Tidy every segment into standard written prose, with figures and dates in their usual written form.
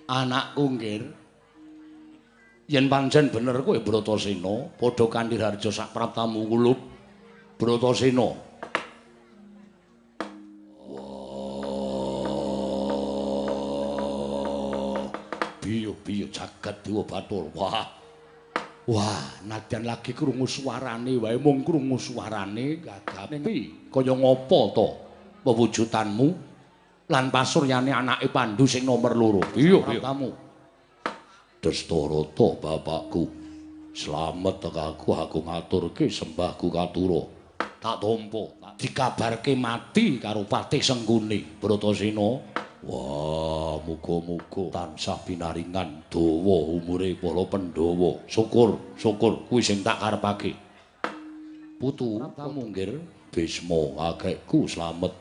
Anakku nggir. Yen pancen bener kowe Bratasena, padha kanthi harja sak praptamu kulup. Bratasena. Wah. Biyo-biyo jagat Dewa Bathara. Wah. Wah, nadyan lagi krungu suarane wae mung krungu suarane gagapi kaya ngapa to pewujudanmu lan pasuryane anake Pandu sing nomer 2. Iya, praptamu. Dastarata bapakku. Slamet tekaku aku ngaturke sembahku katura. Tak tampa dikabarke mati karo Patih Sengkuni Bratasena. Wah, muga-muga tansah pinaringan dawa umure para Pandhawa. Syukur, syukur kuwi sing tak karepake. Putu, praptamu nggir. Bisma kakekku slamet.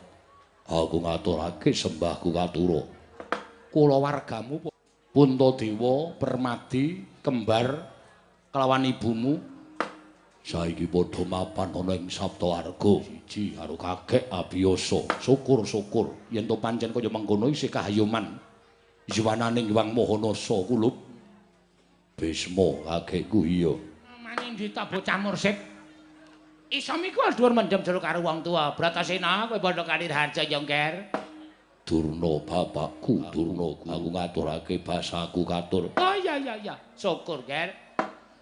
Aku ngaturake sembahku katura. Kulawargamu Puntadewa, Permadi, kembar kelawan ibumu saiki padha mapan ana ing Saptawarga. Siji karo kakek abiyasa. Syukur-syukur yen to pancen kaya mengkono isih kahayoman yuwanane Hyang Mahanasa kulup. Bisma kakekku iya. Manindita bocah mursid. Iso mikul dhuwur mendem jero karo wong tuwa. Bratasena kowe padha kanthi harja ya, Ngger. Durna bapakku, Durna, aku ngaturake basaku katur. Oh iya iya iya, syukur, Ger.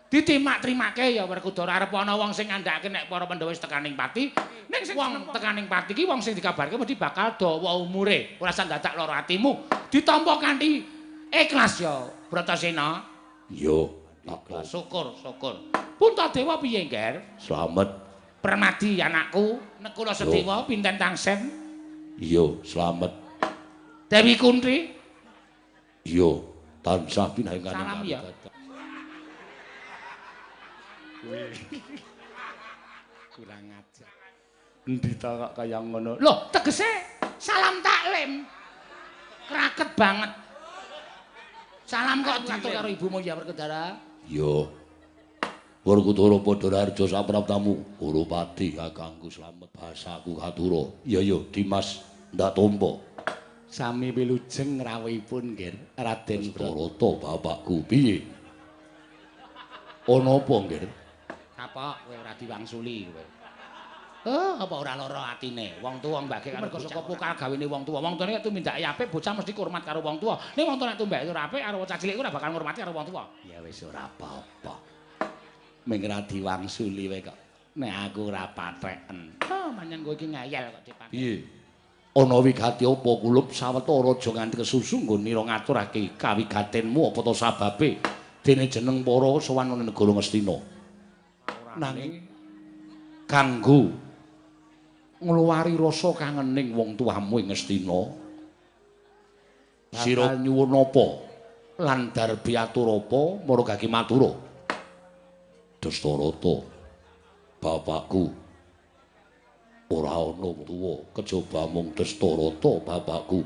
Ditimak-trimake ya Werkudara arep ana wong sing ngandhake nek para Pandhawa wis tekaning pati. Ning sing wong tekaning pati ki wong sing dikabarke mesti bakal dawa umure. Ora usah dadak lara atimu. Ditampa kanthi ikhlas ya, Bratasena. Iya, ikhlas. Syukur, syukur. Puntadewa piye, Ger? Slamet. Permadi anakku, Nekula Sedewa pinten tangsen? Iya, slamet. Dewi Kunti? Iya, tansah pinaringan. Salam ya. Kurang ajar. Endita kok kaya ngono. Loh, tegese salam taklim. Kraket banget. Salam kok diatur karo ibumu ya Werkudara? Iya. Werkudara padha harja sapraptamu. Gurupati kakangku slamet basaku katura. Iya ya, Dimas ndak tampa. Sami wilujeng rawuhipun nggih Raden Dastarata bapakku piye? Ana apa nggih? Apa kowe ora diwangsuli kowe? Oh, apa ora lara atine? Wong tuwa mbake karo mergo saka pokal gawene wong tuwa. Wong tuwa nek tumindake apik, bocah mesti hormat karo wong tuwa. Nek wong tuwa nek tumindake ora apik karo bocah cilik ora bakal ngurmati karo wong tuwa. Ya wis ora apa-apa. Ming ora diwangsuli wae kok. Nek aku ora patheken. Oh, manyen kowe iki ngeyel kok dipathek. Piye? Ana wigati apa kulup sawetara aja nganti kesusu nggone ira ngaturake kawigatenmu apa to sababe dene jeneng para sowan ana negara Ngastina. Nanging kanggo ngluwari rasa kangening wong tuamu ing Ngastina, sira nyuwun apa lan darbi atur apa marang gagi matura? Dastarata bapakku ora ana tuwa kejaba mung Dastarata bapakku.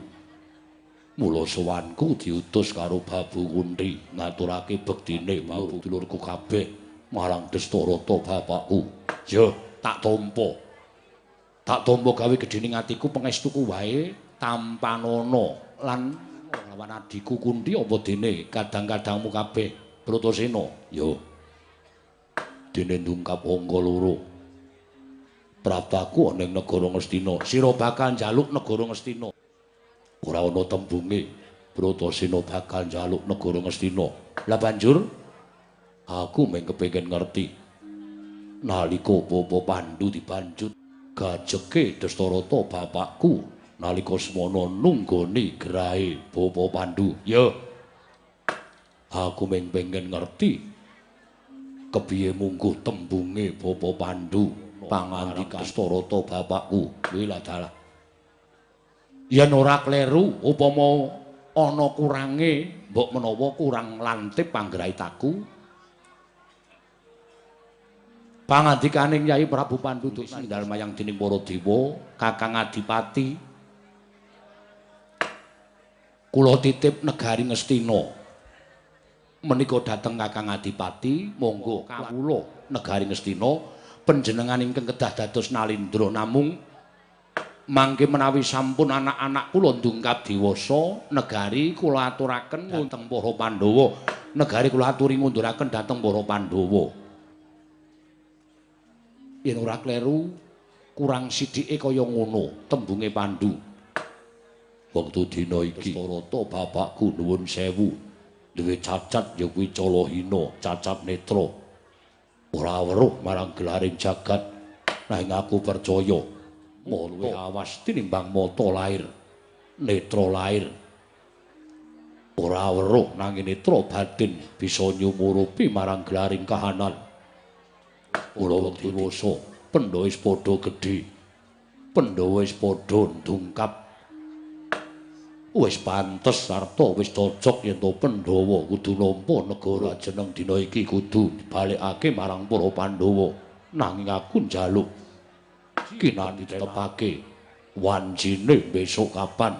Mula sowanku diutus karo Babu Kunti ngaturake bektine marang dulurku kabeh marang Dastarata bapakku. Ya, tak tampa. Tak tampa gawe gedhening atiku pangestuku wae tampanana lan lawan adhiku Kunti apa dene kadang-kadangmu kabeh Bratasena. Ya. Dene ndungkap angka 2. Praptaku ana ing negara Ngastina. Sira bakal njaluk negara Ngastina. Ora ana tembunge Bratasena bakal njaluk negara Ngastina. Lah banjur aku mung kepengin ngerti. Nalika Bapa Pandu dibanjut gajeke Dastarata bapakku nalika semono nunggoni gerahe Bapa Pandu. Ya. Aku mung pengen ngerti kepiye mungguh tembunge Bapa Pandu pangandika Dastarata bapakku. Kuwi lah dalah. Yen ora kleru upama ana kurange mbok menawa kurang lantip panggraitaku. Pangandikaning Yai Prabu Pandu nindal mayang dening para dewa, Kakang Adipati. Kula titip negari Ngastina. Menika dhateng Kakang Adipati, monggo kawula negari Ngastina panjenengan ingkang kedah dados nalindra namung Mangke menawi sampun anak-anak kula ndungkap dewasa, negari kula aturaken dhateng para Pandhawa. Negari kula aturi ngunduraken dhateng para Pandhawa. Yen ora kleru, kurang sidhike kaya ngono tembunge Pandu. Wektu dina iki Dastarata bapakku nuwun sewu, duwe cacat ya kuwi calahina, cacat netra. Ora weruh marang gelaring jagat, nanging aku percaya mata awas tinimbang mata lair, netra lair. Ora weruh nanging netra batin bisa nyumurupi marang gelaring kahanan. Ora wektu dewasa, Pandhawa wis padha gedhe, Pandhawa wis padha ndungkap. Wis pantes sarta wis cocok yen to Pandhawa kudu nampa negara jeneng dina iki kudu dibalekake marang para Pandhawa. Nanging aku njaluk kinanti ditetepake wancine besok kapan,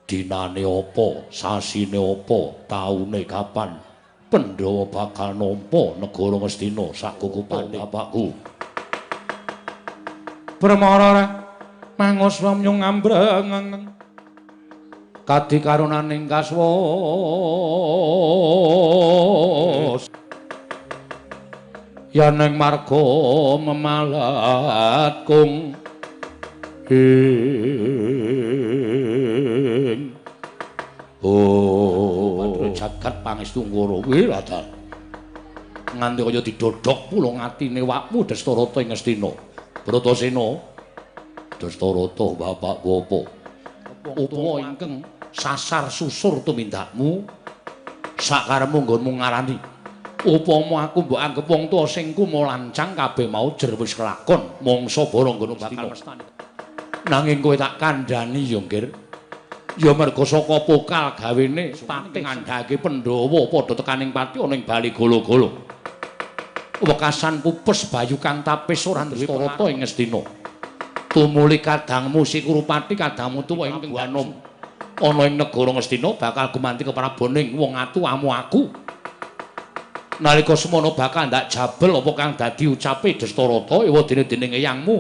dinane apa, sasine apa, taune kapan Pandhawa bakal nampa negara Ngastina sakukupane bapakku. Brahmara manguswa nyung ambreng kadi karunaning kaswas yaneng marga memalat kung ing oh jagat pangestu ngoro wiladal nganti kaya didodhok pulung atine wakmu Dastarata ing Ngastina. Bratasena, Dastarata bapakku apa upawa ingkang sasar susur tumindakmu sakarepmu nggonmu ngarani upama aku mbok anggep wong tuwa sing kumulancang kabeh mau jer wis kelakon mangsa bara nggono bakal mestani. Nanging kowe tak kandhani ya Nggir, ya merga saka pokal gawene patih ngandhake Pandhawa padha tekaning pati ana ing bali gala-gala. Wekasan pupes bayu kang tapis ora Dastarata ing Ngastina. Tumuli kadangmu si Kurupati kadangmu tuwa ingkang anom ana ing negara Ngastina bakal gumanti kepraboning wong atu amu aku. Nalika semono bakal ndak jabel apa kang dadi ucape Dastarata ewa dene dening eyangmu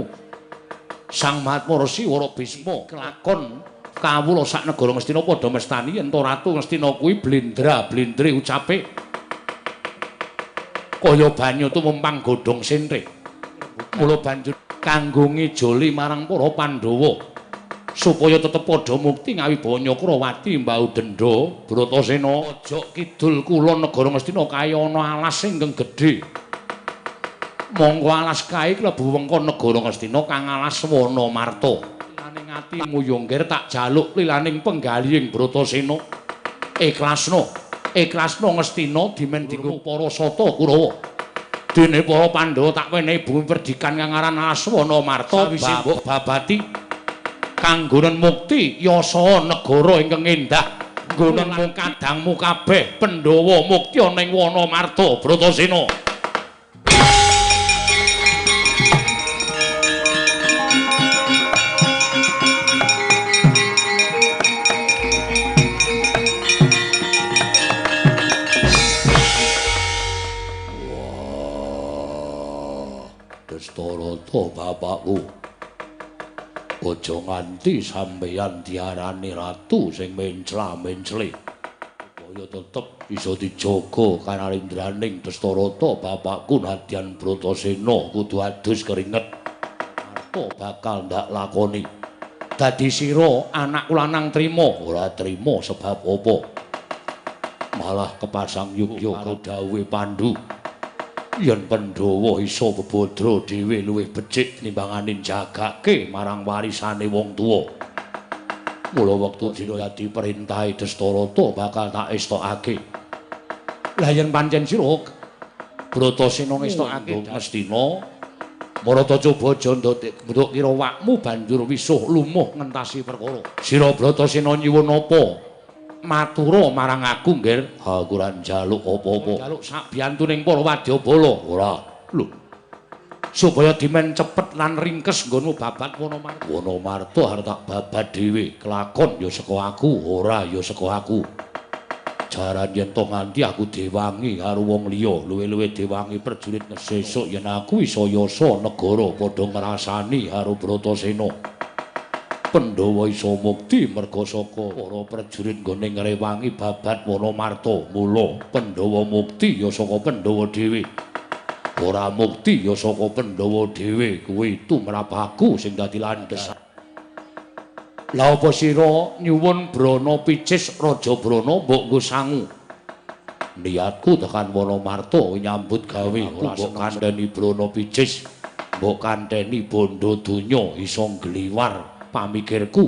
Sang Mahatma Resi Wara Bisma kelakon kawula sak negara Ngastina padha mestani yen to ratu Ngastina kuwi blendra-blendre ucape kaya banyu tumempang godhong sentre. Mula banjur kanggo ngijoli marang para Pandhawa supaya tetep padha mukti ngawibawa Nyakrawati mbau dendha. Bratasena, pojok kidul kulon negara Ngastina kaya ana alas ingkang gedhe. Mongko alas kae klebu wewengkon negara Ngastina kang alas Wanamarta. Lilaning atimu ya Nggir tak jaluk lilaning penggalihing Bratasena. Ikhlasno, ikhlasno Ngastina dimen dienggo para sata Kurawa. Dene para Pandhawa tak wenehi bumi perdikan kang aran alas Wanamarta wis mbok babati kanggonen mukti yasa negara ingkang endah. Nggonen mung kadangmu kabeh Pandhawa mukti ana ing Wanamarta. Bratasena. Dastarata bapakku, aja nganti sampeyan diarani ratu sing mencla-mencle. Supaya tetep bisa dijaga kanalindraning Dastarata bapakku nadyan Bratasena kudu adus keringet. Marta bakal ndak lakoni. Dadi sira anakku lanang trima, ora trima sebab apa? Malah kepasang yugya karo dawuhe Pandu. Yen Pandhawa iso bebadra dhewe luwih becik timbangane njagake marang warisane wong tuwa. Mula wektu dina dadi perintahe Dastarata bakal tak estokake. Lah yen pancen sira Bratasena ngestokake Ngastina, marata coba aja nduk kira wakmu banjur wisuh lumuh ngentasi perkara. Sira Bratasena nyuwun apa? Matura marang aku, Nggir. Aku ora njaluk apa-apa. Njaluk sak biyantuning para wadyabala. Ora. Lho. Supaya dimen cepet lan ringkes nggonmu babat Wanamarta. Wanamarta arep tak babat dhewe. Kelakon ya saka aku, ora ya saka aku. Jaran yen to nganti aku dewangi karo wong liya, luwe-luwe dewangi prajurit sesuk yen aku iso yasa negara padha ngrasani karo Bratasena. Pandhawa iso mukti merga saka para prajurit nggone ngrewangi babat Wanamarta. Mula Pandhawa mukti ya saka Pandhawa dhewe. Ora mukti ya saka Pandhawa dhewe. Kuwi tumrap aku sing dadi landhesan. Lah apa sira nyuwun Brana Picis Raja Brana mbok nggo sangu? Niatku tekan Wanamarta nyambut gawe mbok kandhani Brana Picis, mbok kandhani bondo donya iso ngliwar pamikirku,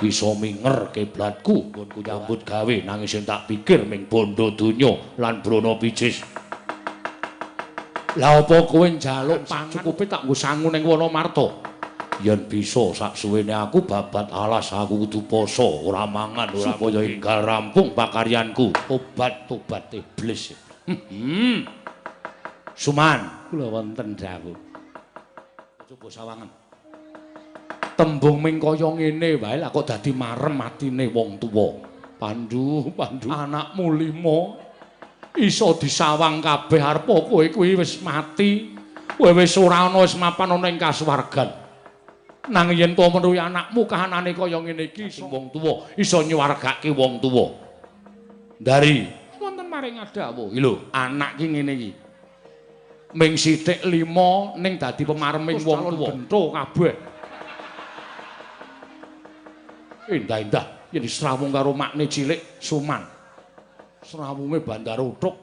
iso minger kiblatku nggonku nyambut gawe, nanging sing tak pikir ming bondo donya lan Brana Picis. Lah apa kowe njaluk pangan cukupe tak nggo sangu ning Wanamarta? Yen bisa sak suwene aku babat alas aku kudu poso, ora mangan ora supaya enggal rampung pakaryanku. Obat-obat iblis. Suman, kula wonten dawuh. Coba sawangan. Tembung ming kaya ngene wae lah kok dadi marem atine wong tuwa. Pandu, Pandu, anakmu lima iso disawang kabeh arep kowe kuwi wis mati. Kowe wis ora ana wis mapan ana ing kasuwargan. Nang yen to meruhi anakmu kahanane kaya ngene iki wong tuwa iso nyuwargake wong tuwa. Ndari wonten maring dawuh. Iki lho, anak ki ngene iki. Ming sithik lima ning dadi pemareming wong tuwa. Bento kabeh. Endah-endah yen disrawung karo makne cilik Suman. Srawunge bandar uthuk.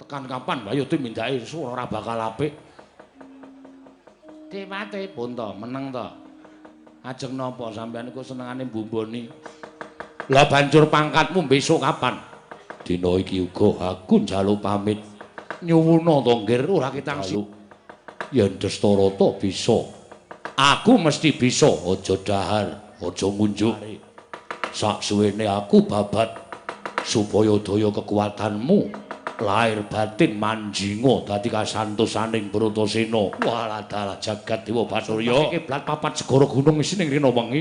Tekan kapan wae tumindake ora bakal apik. Dewate pun to meneng to. Ajeng napa sampeyan iku senengane mbumboni. Lah banjur pangkatmu besok kapan? Dina iki uga aku njaluk pamit. Nyuwuna to nggir ora ketang yen Dastarata bisa. Aku mesti bisa, aja dahar, aja ngunjuk. Sak suwene aku babat supaya daya kekuatanmu lahir batin manjinga dadi kasantosaning Bratasena. Walah dalah jagat dewa Bathara. Kiblat papat segara gunung isine ing rina wengi.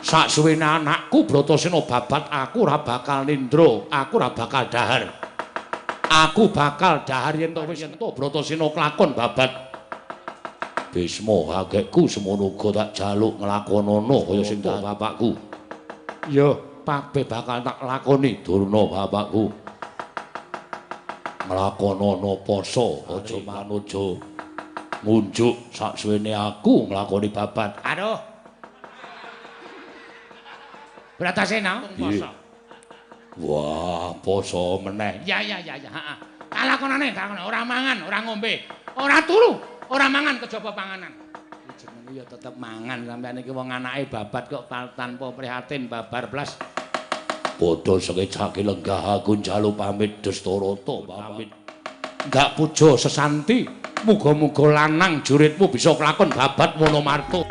Sak suwene anakku Bratasena babat aku ora bakal nindra, aku ora bakal dahar. Aku bakal dahar yen to wis ento Bratasena klakon babat. Bisma kakekku semono uga tak jaluk nglakonana kaya sing bapakku. Ya, kabeh bakal tak lakoni Durna bapakku. Nglakonana poso aja manuja ngunjuk sak suwene aku nglakoni babat. Aduh. Bratasena poso. Wah, poso meneh. Ya ya ya ya, heeh. Tak lakonane, tak lakonane ora mangan, ora ngombe, ora turu, ora mangan kejaba panganan. Jenenge ya tetep mangan sampeyan iki wong anake babat kok tanpa prihatin babar blas. Padha sekecake lenggah aku njaluk pamit Dastarata pamit. Ndak puja sesanti, muga-muga lanang juritmu bisa kelakon babat Wanamarta.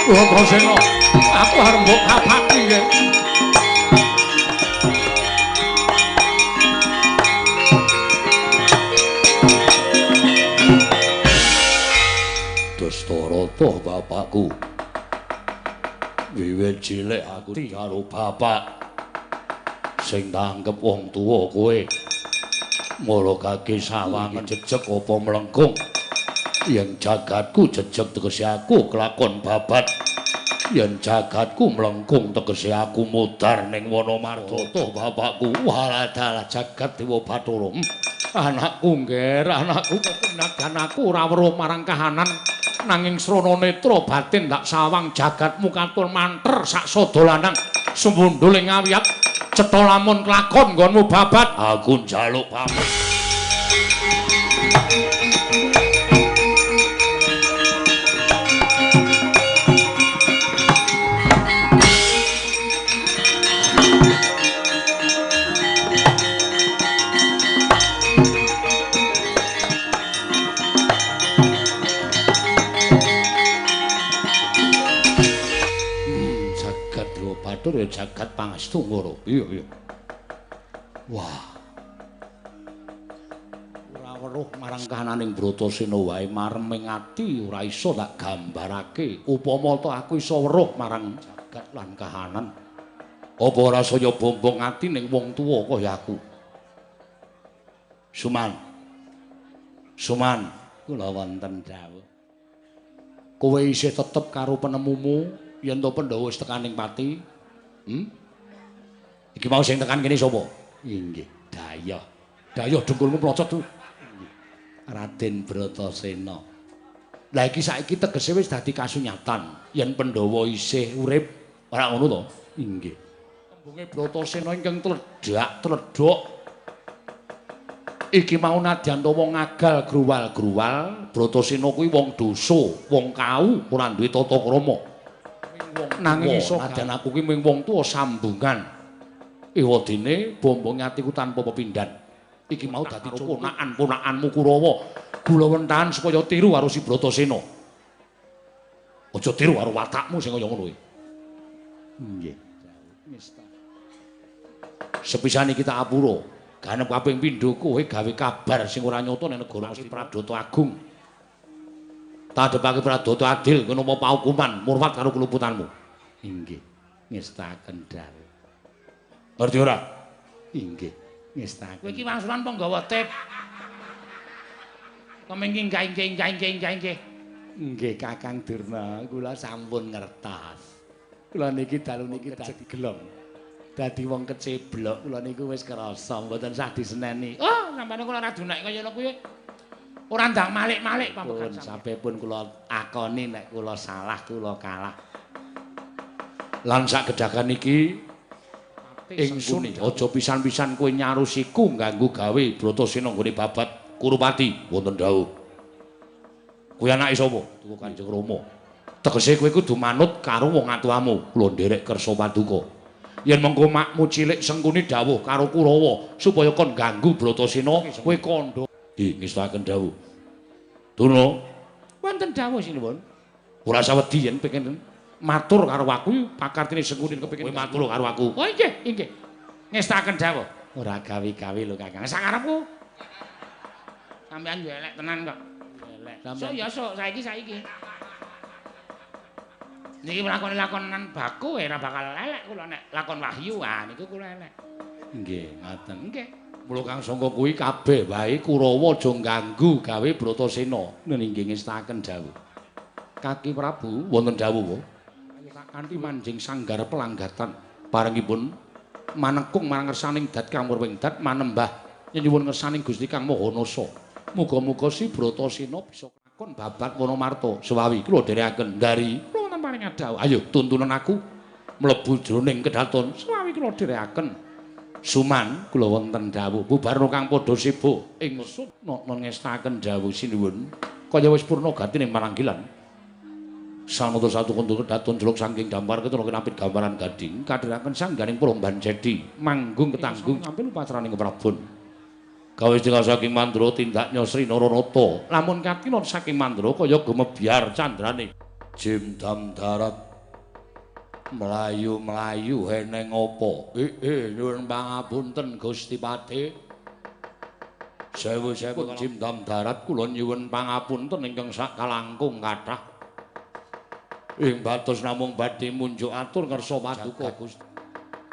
Bratasena, aku arep mbok kapaki nggih. Dastarata bapakku. Wiwit cilik aku karo bapak sing tanggep wong tuwa kowe. Mula kaki sawangan jejeg apa mlengkung. Yen jagatku jejeg tegese aku kelakon babat. Yen jagatku mlengkung tegese aku mudhar ning Wanamarta. Bapakku walah dalah jagat dewa Bathara. Anakku ngger, anakku kenagan aku ora weruh marang kahanan nanging srana netra batin tak sawang jagatmu katon manter sak sada lanang sumundhul ing awiyat cetha lamun kelakon nggonmu babat. Aku njaluk pamit. Jagat pangestu ngoro. Iya iya. Wah. Ora weruh marang kahananing Bratasena wae mareming ati ora iso tak gambarake. Upama to aku iso weruh marang jagat lan kahanan. Apa ora saya bombong ati ning wong tuwa kaya aku. Suman. Suman, kula wonten dawuh. Kowe isih tetep karo penemumu yen to Pandhawa wis tekaning pati? Iki mau sing tekan kene sapa? Inggih, Dayah. Dayah dengkulmu mlocot tuh. Raden Bratasena. Lah iki saiki tegese wis dadi kasunyatan yen Pandhawa isih urip, ora ngono to? Inggih. Tembunge Bratasena ingkang tledhak-tledhok. Iki mau nadyan to wong ngagal gruwal-gruwal, Bratasena kuwi wong dosa, wong kau, ora duwe tata krama. Nanging iso nadyan aku kuwi mung wong tuwa sambungan. Ewadene bombong atiku tanpa pepindhan. Iki mau dadi ponakan-ponakanmu Kurawa. Gulawentahan supaya tiru karo si Bratasena. Aja tiru karo watakmu sing kaya ngono kuwi. Nggih. Sepisan iki tak apura. Ganep kaping pindho kowe gawe kabar sing ora nyata ning negara Astina Pradata Agung. Tadhepake Pradata adil kowe nampa paukuman murwat karo keluputanmu. Inggih, ngestaken dawuh. Ngerti ora? Inggih, ngestaken. Kowe iki wangsulan apa nggawa tip? Kemengki nggih. Nggih Kakang Durna, kula sampun ngertos. Kula niki dalu niki dadi gelong. Dadi wong keceblok kula niku wis kerasa mboten sah diseneni. Oh, sampeyan kula ora dunek kaya ngono kuwi. Ora ndang malik-malik pambekan sampe pun kula akoni nek kula salah kula kalah. Lan sak gedhagan iki ingsun aja pisan-pisan kowe nyarusiku ngganggu gawe Bratasena nggone babat Kurupati wonten dawuh. Kowe anake sapa? Tuku Kanjeng Rama. Tegese kowe kudu manut karo wong atuamu. Kula nderek kersa paduka. Yen mengko makmu cilik Sengkuni dawuh karo Kurawa supaya kon ganggu Bratasena, kowe kandha. Nggih, ngestaken dawuh. Durna, wonten dawuh sinuwun. Ora usah wedi yen pengen matur karo aku, pakartine Sengkuni kepengin kowe matur karo aku. Oh nggih, nggih. Ngestaken dawuh. Ora gawe-gawe lho Kakang. Sakarepku. Sampeyan yo elek tenan kok. Elek. Sok ya sok, saiki. Niki lakon-lakonan baku ora bakal elek kula nek lakon wahyu ah niku kula elek. Nggih, ngaten. Nggih. Mula kang sangka kuwi kabeh wae Kurawa aja ngganggu gawe Bratasena. Nggih ngestaken dawuh. Kaki Prabu wonten dawuh. Ayo tak kanthi manjing sanggar pelanggatan. Parengipun manekung marang ngersaning dat kang murwing dat manembah nyuwun ngersaning Gusti Kang Maha Nasa. Muga-muga si Bratasena bisa lakon babat Wanamarta. Sewawi kula dherekaken dari paring dawuh. Ayo tuntunan aku mlebu jroning kedaton. Sewawi kula dherekaken. Suman kula wonten dawuh. Bubarna kang padha sibuk ingsun nokno ngestaken dawuh sinuwun. Kaya wis purna gati ning maranggilan. Sanata satu kuntul kedaton jeluk saking dampar ketara kinapit gambaran gading kadheraken sangganing Promban Jedi manggung ketanggung sampe upacaraning keprabon. Gawe tinggal saking Mandra tindak Nyosri Naranata. Lamun katilon saking Mandra kaya gumebyar candrane. Jim dam darat mlayu-mlayu eneng apa? Nyuwun pangapunten Gusti Patih. Sewu-sewu jim dam darat kula nyuwun pangapunten ingkang sakalangkung kathah. Ing batos namung badhe munjuk atur ngersa paduka Gusti.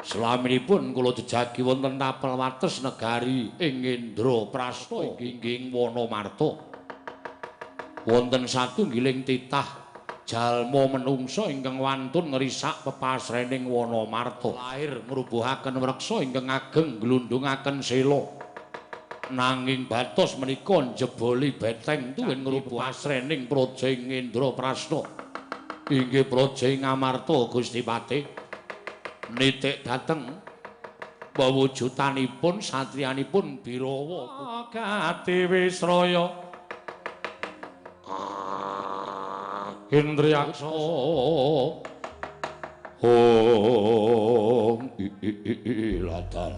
Selaminipun kula jejagi wonten tapel wates negari ing Indraprasta inggih Wanamarta. Wonten satunggiling titah jalma menungsa ingkang wantun ngrisak pepasrening Wanamarta. Lair ngrubuhaken wreksa ingkang ageng glundungaken sela. Nanging batos menika njeboli beteng tuwin ngrubuh pasrening praja ing Indraprasta. Inggih praja ing Amarta Gusti Patih. Nitik dhateng pewujudanipun satriyanipun Birawa Gati Wisraya. Indriyaksa Om ladal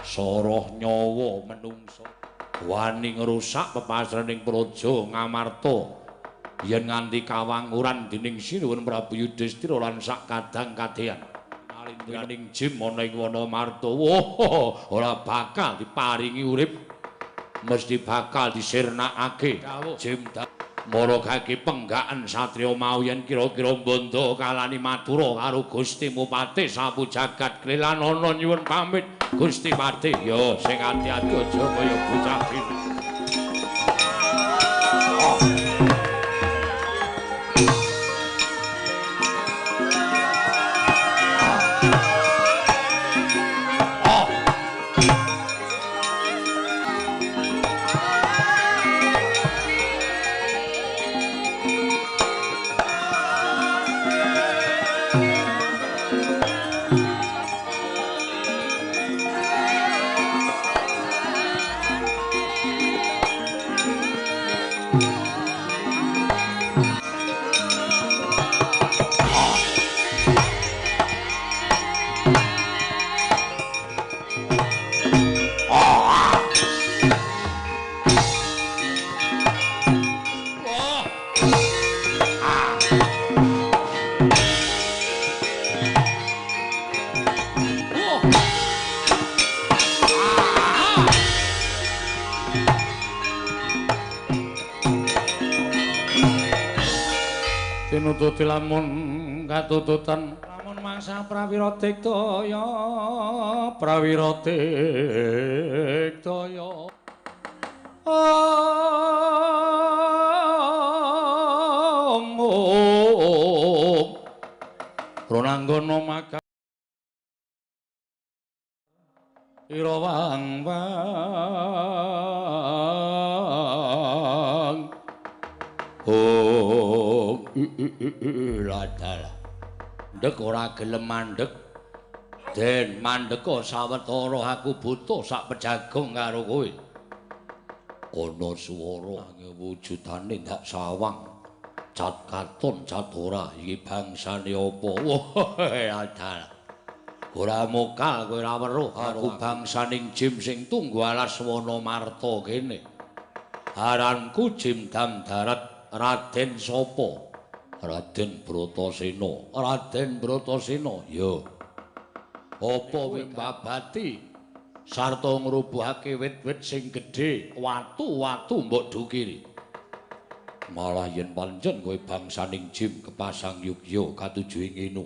soroh nyawa menungsa wani ngrusak pepasrening praja Ngamarta yen nganti kawanguran dening Sinuwun Prabu Yudhistira lan sak kadang kadeyan. Nalindraning Jim ana ing Wanamarta. Wah, ora bakal diparingi urip. Mesti bakal disirnakake. Jim maragake penggakan satriya mau yen kira-kira mbanda kalani matura karo Gusti Mupati sapu jagat klelanana nyuwun pamit Gusti Pati. Ya sing ati-ati aja kaya bocah cilik. Tinututi lamun katututan lamun mangsa prawira diktaya prawira diktaya om ronanggana maka ira wang wang oh ladal ndek ora gelem mandek den mandeka sawetara aku butuh sak pejagong karo kowe ana swara wujudane ndak sawang cat katon cat ora iki bangsane apa wah ladal ora mokal kowe ora weruh aku bangsaning Jim sing tunggu alas Wanamarta kene aranku Jim Damdarat Raden sapa? Raden Bratasena. Raden Bratasena, ya. Apa kowe mbabati sarta ngrubuhake wit-wit sing gedhe, watu-watu mbok dukiri. Malah yen pancen kowe bangsaning Jim kepasang yugya katuju ing inu.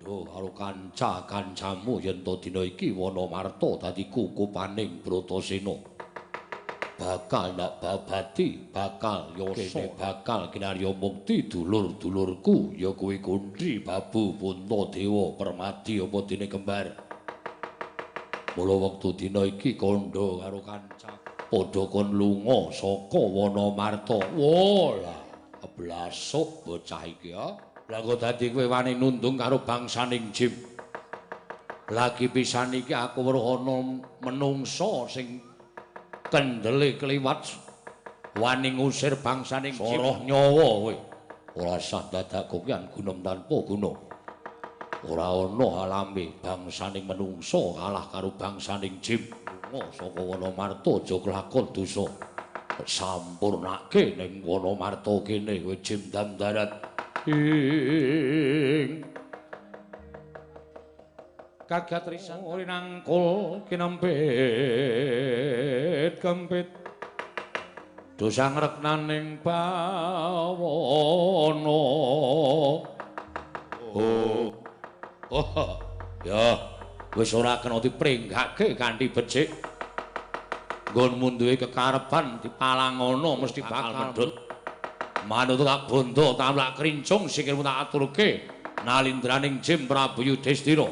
Kandha karo kanca-kancamu yen to dina iki Wanamarta dadi kukupaning Bratasena. Bakal ndak babati, bakal yasa, bakal kinarya mukti dulur-dulurku ya kuwi Kunthi, Babu, Puntadewa, Permadi apa dene kembar. Mula wektu dina iki kandha karo kanca padha kon lunga saka Wanamarta. Wah, blasuk bocah iki ya. Lah kok dadi kowe wani nundung karo bangsaning Jim. Lagi pisan iki aku weruh ana menungsa sing kendele kliwat wani ngusir bangsaning soroh nyawa kowe. Ora sah dadak kokian gunung tanpa guna. Ora ana alame bangsaning menungsa kalah karo bangsaning Jim. Lunga saka Wanamarta aja kelakon dosa. Sampurnake ning Wanamarta kene kowe Jim Damdarat. Ing kagat risan rinangkul kinempit kempit dosa ngreknaning bawana. Oh, oh ya wis ora kena dipringgake kanthi becik. Nggonmu duwe kekarepan dipalangana mesti bakal medhot. Manut tak bondo tamlak krincung sikilmu tak aturke nalindraning Jim Prabu Yudhistira.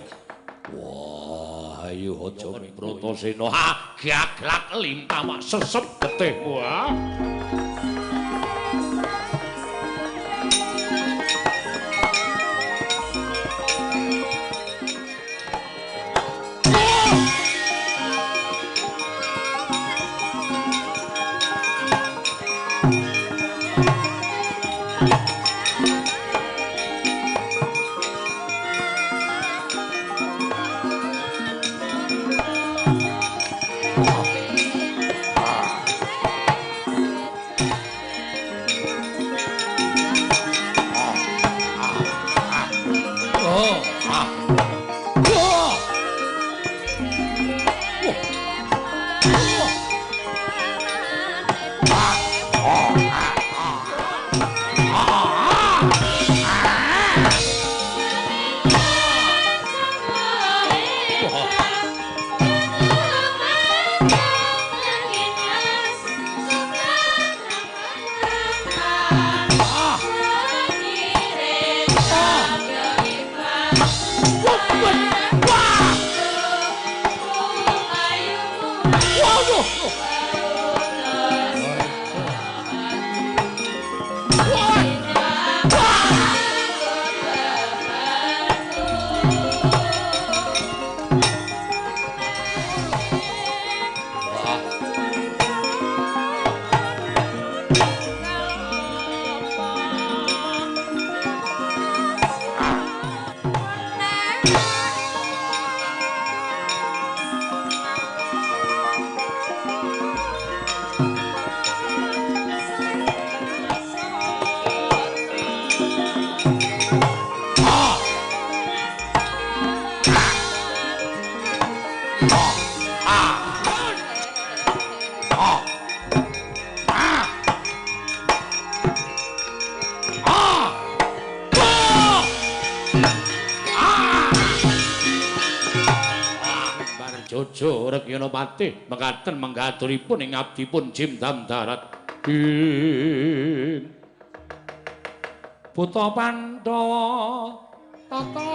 Wah, ayo aja Bratasena. Ha, gaglak limpah mak sesep getih. Wah. Jojo Rekyana Patih mekaten manggaturipun ing abdipun Jim Damdarat. Ing Buta Pandhawa tata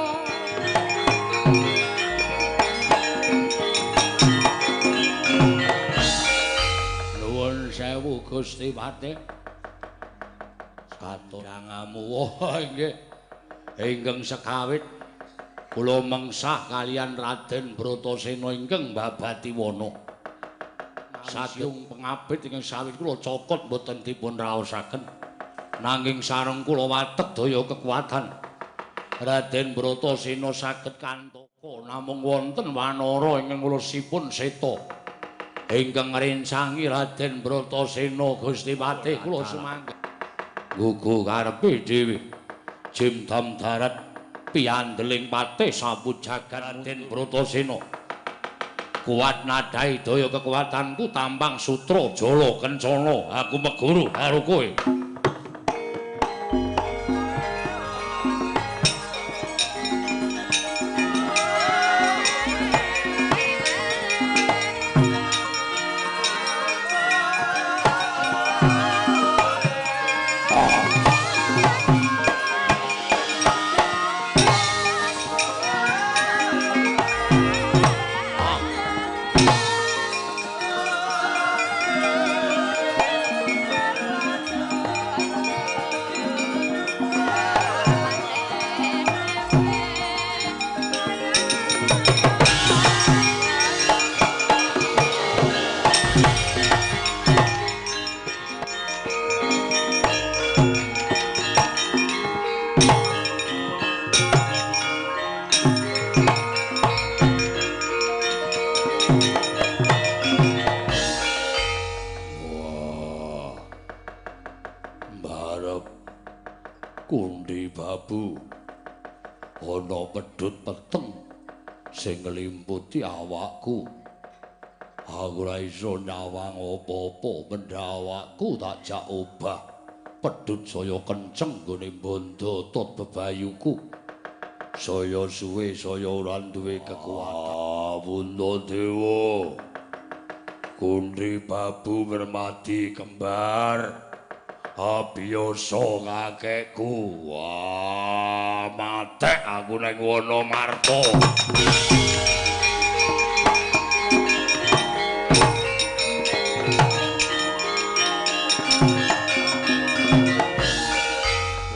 nuwun sewu Gusti Patih. Saturangamu nggih ingkang sekawit kula mengsah kalian Raden Bratasena ingkang mbabati wana. Sagung pengabit ingkang sawit kula cokot mboten dipun raosaken. Nanging sareng kula watek daya kekuatan. Raden Bratasena saged kantaka namung wonten wanara ingkang ulosipun seta. Ingkang ngrencangi Raden Bratasena Gusti Patih kula sumangga. Gugu karepe dhewe. Jim Damdarat piandeling patih sapu jagat Raden Bratasena. Kuat nadai daya kekuatanku tampang sutra jala kencana aku meguru karo kowe. Ana pedhut peteng sing nglimputi awakku. Aku ora iso nyawang apa-apa, mendha awakku tak jak obah. Pedhut saya kenceng nggone bondo tot bebayuku. Saya suwe saya ora duwe kekuatan. Puntadewa. Kundri Babu Mermadi kembar. Abiyasa kakekku. Wah, matek aku nang wana marta.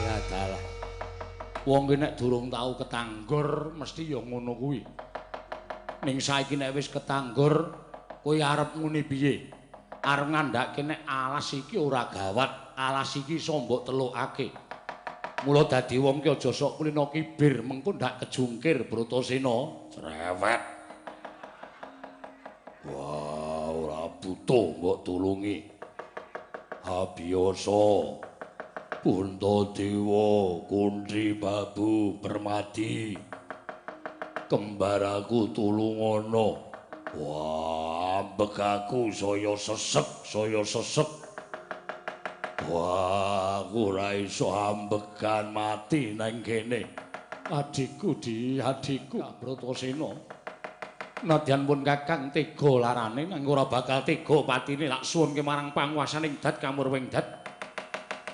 Ya dalah. Wong ki nek durung tau ketanggor mesti ya ngono kuwi. Ning saiki nek wis ketanggor kowe arep ngene piye? Arep ngandhake nek alas iki ora gawat. Alas iki iso mbok telukake. Mula dadi wong ki aja sok kulino kibir, mengko ndak kejungkir Bratasena. Cerewet. Wah, ora butuh mbok tulungi. Abiyasa. Puntadewa, Kundri Babu Permadi. Kembar aku tulungono. Wah, ambek aku saya sesek, saya sesek. Wah, aku ora iso ambegan mati nang kene. Adhiku, Di, adhiku Bratasena. Nadyan pun Kakang tega larane nang ora bakal tega patine lak suwunke marang panguwasaning dat kamurwing dat.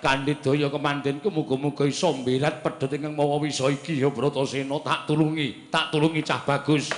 Kanthi daya kemandenku muga-muga iso mbirat pedhot ingkang mawa wisa iki ya Bratasena, tak tulungi cah bagus.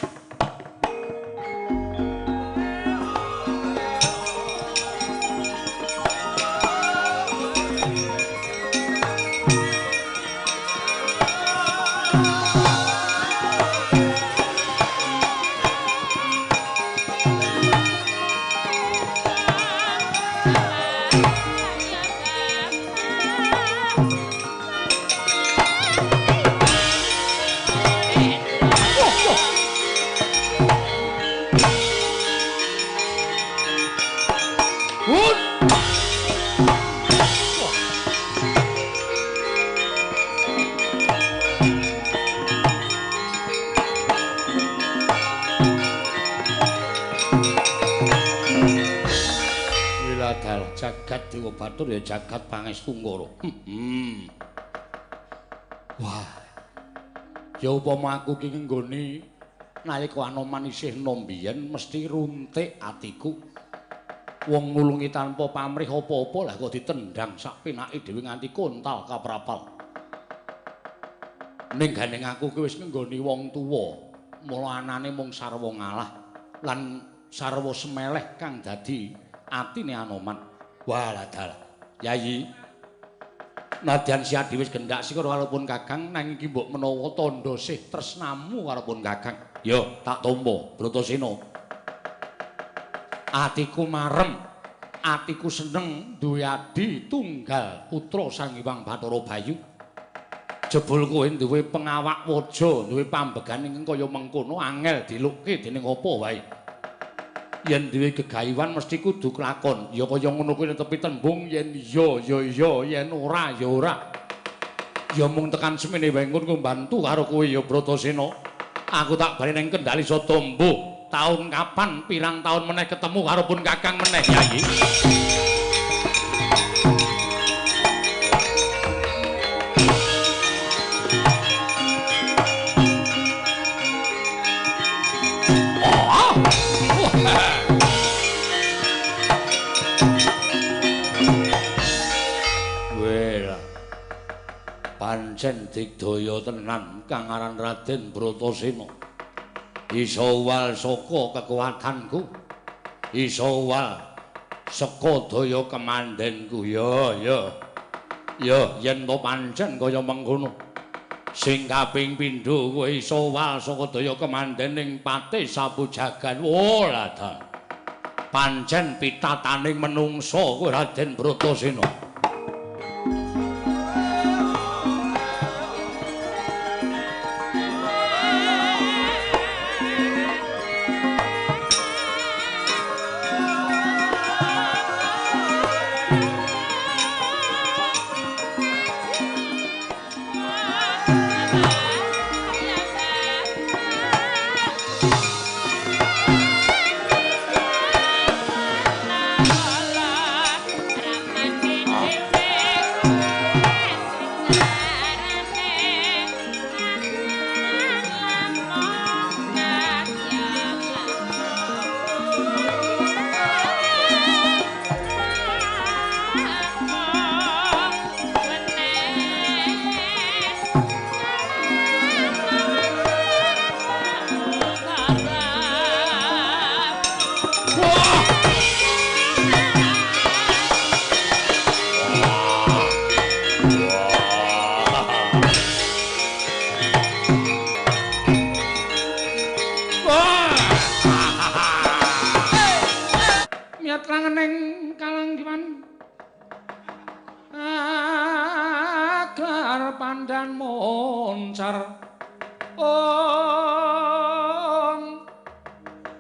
Jagat Dewa Batur ya jagat Pangestu Ngara. Wah. Ya upama aku ki nggone nalika Anoman isih enom biyen mesti runtik atiku. Wong nulungi tanpa pamrih apa-apa lah kok ditendang sak penake dhewe nganti kontal kaprapal. Ning gandeng aku ki wis nggone wong tuwa, mula anane mung sarwa ngalah lan sarwa semeleh kang dadi atine Anoman. Wah dalah. Yayi. Nadyan Siadi wis gendak sikor walaupun Kakang nang iki mbok menawa tandha sih tresnamu karo Kakang. Yo, tak tampa Bratasena. Atiku marem, atiku seneng duwe adi tunggal putra Sang Hyang Bathara Bayu. Jebul kowe duwe pengawak waja, duwe pambegan ingkang kaya mengkono angel dilukke dening apa wae. Yen duwe gegayuhan mesti kudu kelakon. Ya kaya ngono kuwi tepi tembung yen iya ya iya, yen ora ya ora. Ya mung tekan semene wae nggon mbantu karo kowe ya Bratasena. Aku tak bali ning Kendali Satombo. Taun kapan pirang taun meneh ketemu karo pun Kakang meneh Yayi. Pancen digdaya tenan kang aran Raden Bratasena. Iso wal saka kekuatanku. Iso wal saka daya kemandenku. Ya ya. Ya yen to pancen kaya mengkono. Sing kaping pindho kowe iso wal saka daya kemandening patih sapu jagan. Oh lah. Pancen pitataning menungsa kowe Raden Bratasena.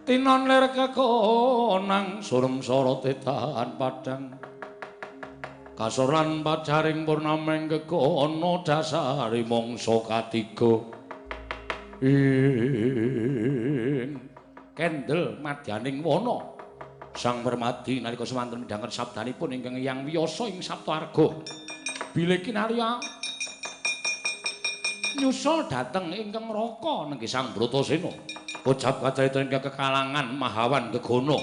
Tinon lir kekonang surem sorote tahan padang kasoran pacaring purnameng kekono dasari mangsa katiga ing kendel madyaning wana. Sang Permadi nalika semanten midhanget sabdanipun ingkang Hyang Wiyasa ing Saptaarga. Bilih kinarya nyusul dhateng ingkang Raka nenggih Sang Bratasena. Ucap kacarita ingkang kekalangan Mahawan Gegana.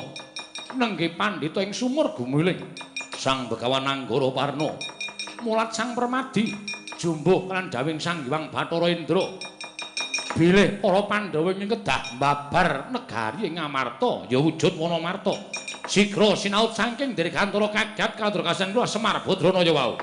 Nenggih pandhita ing sumur gumiling Sang Begawan Anggara Parna. Mulat Sang Permadi jumbuh lan dawing Sang Hyang Bathara Indra. Bilih para Pandhawa ing kedah mbabar negari ing Amarta ya wujud Wanamarta. Sigra sinaut saking dirgantara kagat kadrokasan kula Semar Badranaya wau.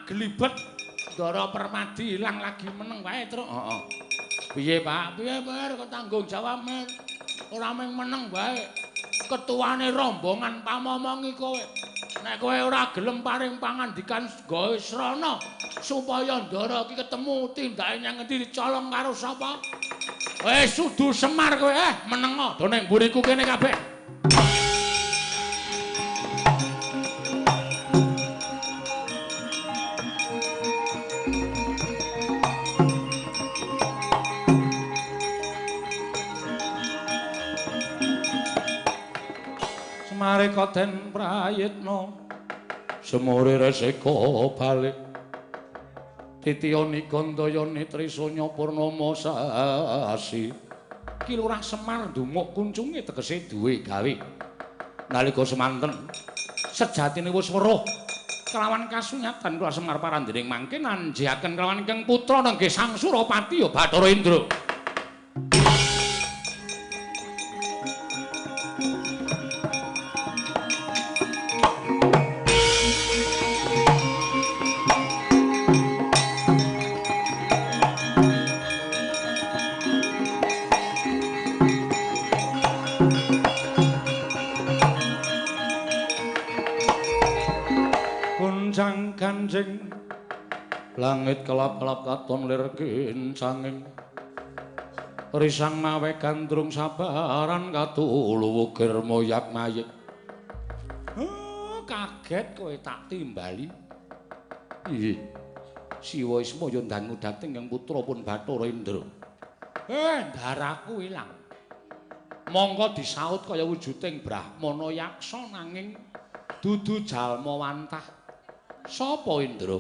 Glibet Ndara Permadi ilang lagi meneng wae, Truk. Heeh. Piye, Pak? Piye, Mer? Kok tanggung jawab, Mer? Ora mung meneng wae. Ketuane rombongan pamomongi kowe. Nek kowe ora gelem paring pangandikan gawe srana supaya Ndara iki ketemu tindake nyang ngendi dicolong karo sapa? Wis sudu Semar kowe, menengo do ning mburiku kene kabeh. Mareka den prayitna semure resika balik titiyani gandayani trisanya purnama sasi. Ki Lurah Semar ndumuk kuncunge tegese duwe gawe. Nalika semanten sejatine wis weruh kelawan kasunyatan Lurah Semar parandening mangke nanjiaken kelawan ingkang putra nenggih Sang Surapati ya Bathara Indra. Kanjeng langit kelap-kelap katon lir kincanging risang mawe gandrung sabaran katulu wukir moyak mayik. Kaget kowe tak timbali. Nggih. Siwa Ismaya ndangu dhateng ing putra pun Bathara Indra. Daraku ilang. Mongko disaut kaya wujuding Brahmana yaksa nanging dudu jalma wantah. Sapa Indra?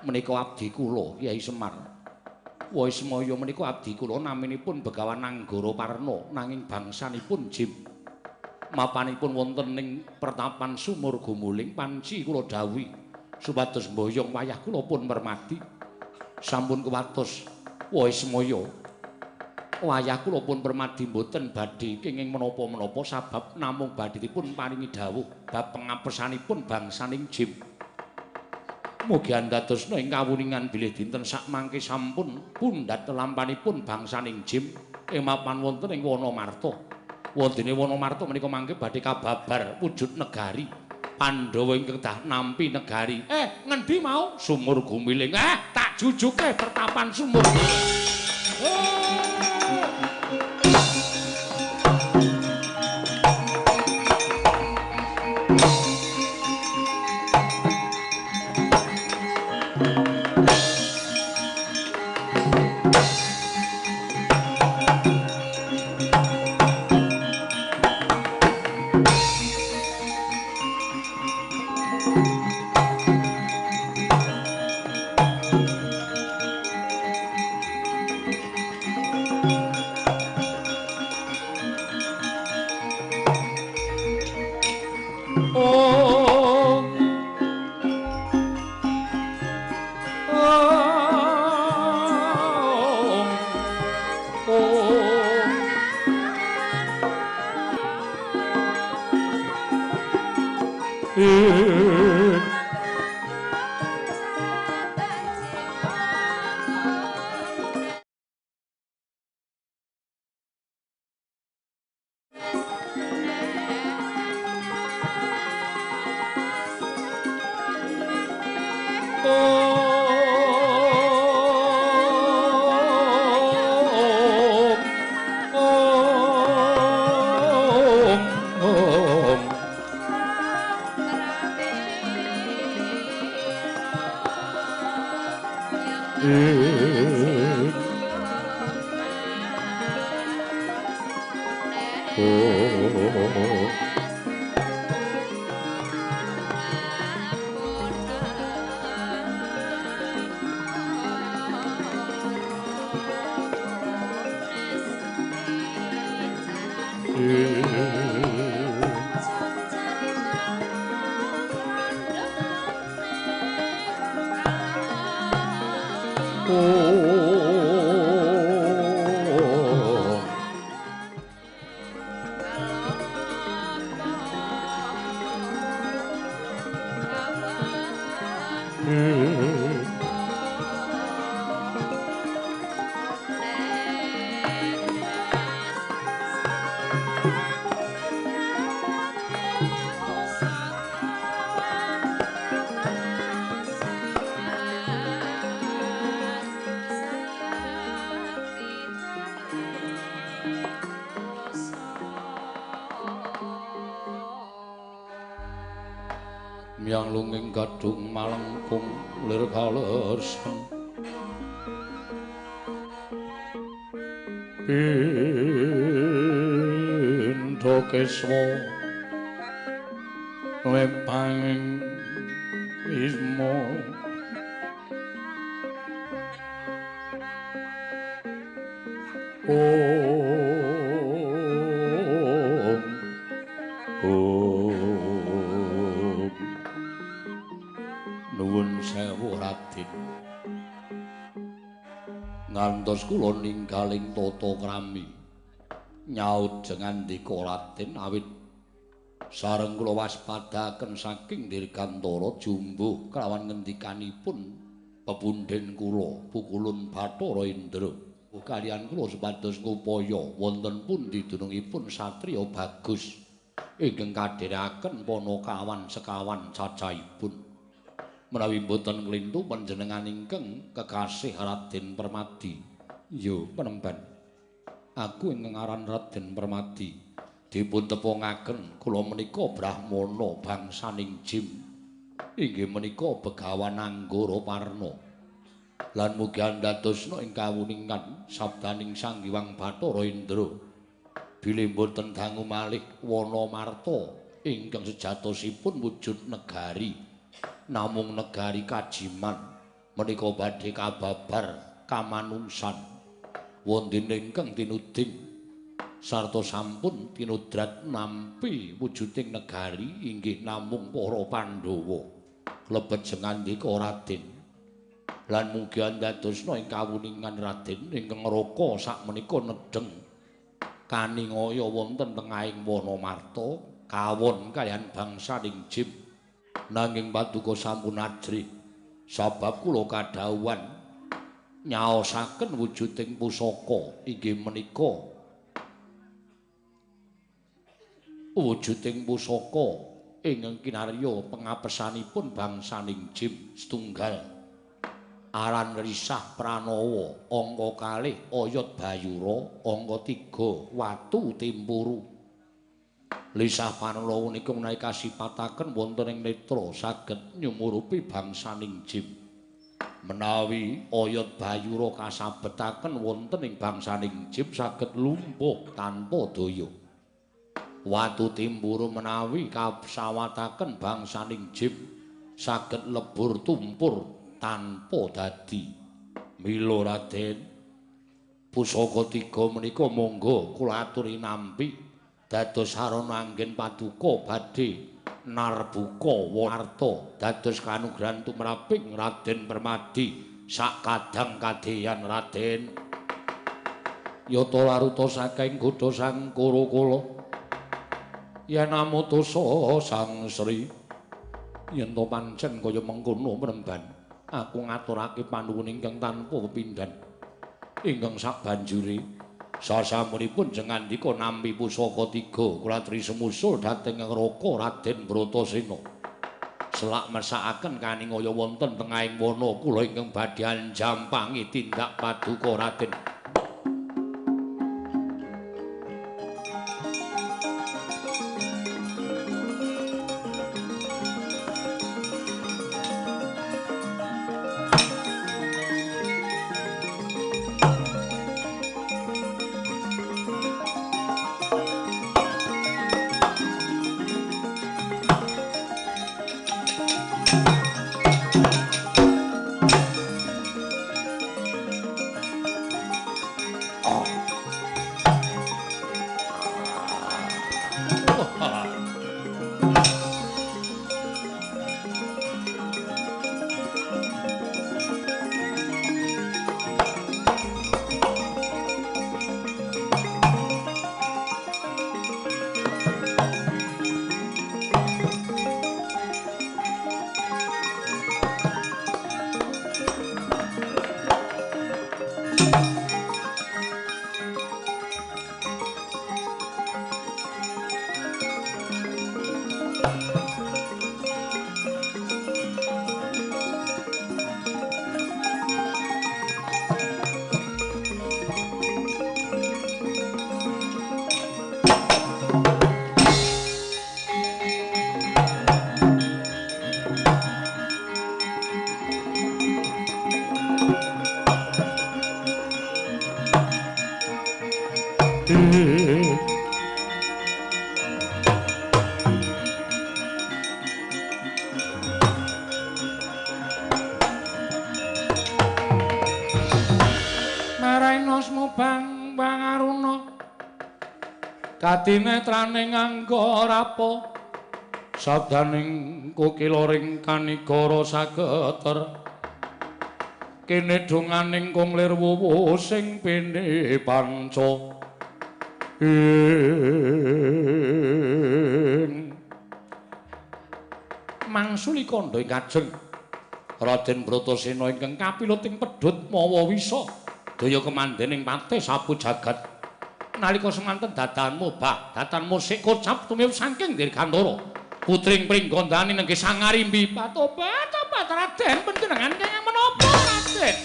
Menika abdi kula Kyai Semar. Waismaya menika abdi kula naminipun Begawan Anggara Parna nanging bangsanipun Jim. Mapanipun wonten ing pertapan sumur gumuling panci kula dawuhi supados mboyong wayah kula pun mermadi. Sampun kuwatos Waismaya wayah kula pun permadi mboten badhe kenging menapa-menapa sabab namung badhe dipun paringi dawuh bab pengapesanipun bangsaning Jim. Mugi andadosna ing kawuningan bilih dinten sakmangke sampun pundhat lampanipun bangsaning Jim ing mapan wonten ing Wanamarta. Wondene Wanamarta menika mangke badhe kababar wujud negari Pandhawa ingkang dah nampi negari. Ngendi mau? Sumur Gumiling. Tak jujuke pertapan sumur. Myang lunging gadhung malengkung lir kalersan pindha keswa lepanging isma Om Om Nuwun sewu Raden, ngantos kula ninggaling tata krami nyaut jengandika Raden awit sareng kula waspadaken saking dirgantara jumbuh kelawan ngendikanipun pepundhen kula Pukulun Bathara Indra kaliyan kula supados ngupaya wonten pundi dunungipun satriya bagus ingkang kadherekaken panakawan sekawan cacahipun. Menawi mboten klintu panjenengan ingkang kekasih Raden Permadi. Yo penemban, aku ingkang aran Raden Permadi dipun tepungaken kula menika brahmana bangsaning Jim, inggih menika Begawan Anggara Parna. Lan mugi andadosna ing kawuningan sabdaning Sang Hyang Bathara Indra bilih mboten dangu malih wana marta ingkang sejatosipun wujud negari, namung negari kajiman menika badhe kababar kamanungsan wonten ingkang tinuding sarta sampun tinudrat nampi wujuding negari inggih namung para Pandhawa. Klebet jengandika Raden lan mugi andadosna ing kawuningan Raden ingkang ngraka sakmenika nedheng kaningaya wonten tengahing wana marta kawon kaliyan bangsaning Jim. Nanging paduka sampun ajrih sabab kula kadhawuhan nyaosaken wujuding pusaka inggih menika wujuding pusaka ingkang kinarya pengapesanipun bangsaning Jim setunggal aran Risah Pranawa, angka kalih Oyot Bayura, angka 3 Watu Timpuru. Lisah Pranawa nika menawi kasipataken wonten ing netra saged nyumurupi bangsaning Jim. Menawi Oyot Bayura kasabetaken wonten ing bangsaning Jim saged lumpuh tanpa daya. Watu Timpuru menawi kasawataken bangsaning Jim saged lebur tumpur tanpa dadi. Mila Raden, pusaka tiga menika monggo kula aturi nampi dados sarana anggen paduka badhe narbuka warta dados kanugrahan tumraping Raden Permadi sak kadang kadeyan Raden. Yata laruta saking godha sang Kura-kula yen amutusa Sang Sri, yen to pancen kaya mengkono mremban, aku ngaturake panuwun ingkang tanpa pepindhan ingkang sabanjure sasampunipun jengandika nampi pusaka tiga kula aturi sumusul dhateng ngraka Raden Bratasena. Selak mesakaken kaningaya wonten tengahing wana kula ingkang badhe anjampangi tindak paduka Raden. Caosmu bang bangaruna katinetraning angga rapa sabdaning kukila ring kanigara sageter kene donganing kung lir wuwu sing pene panca ing mangsuli kandha ing kajeng Raden Bratasena ingkang kapilut ing pedhut mawa wisa daya kemanden ing patih sapu jagat nalika semanten dadanmu bah dadanmu sik kocap tumiwuh saking Dirgantara putring Pringgondani nenggih Sangarimbi patobat tobat Raden panjenengan kenging menapa Raden.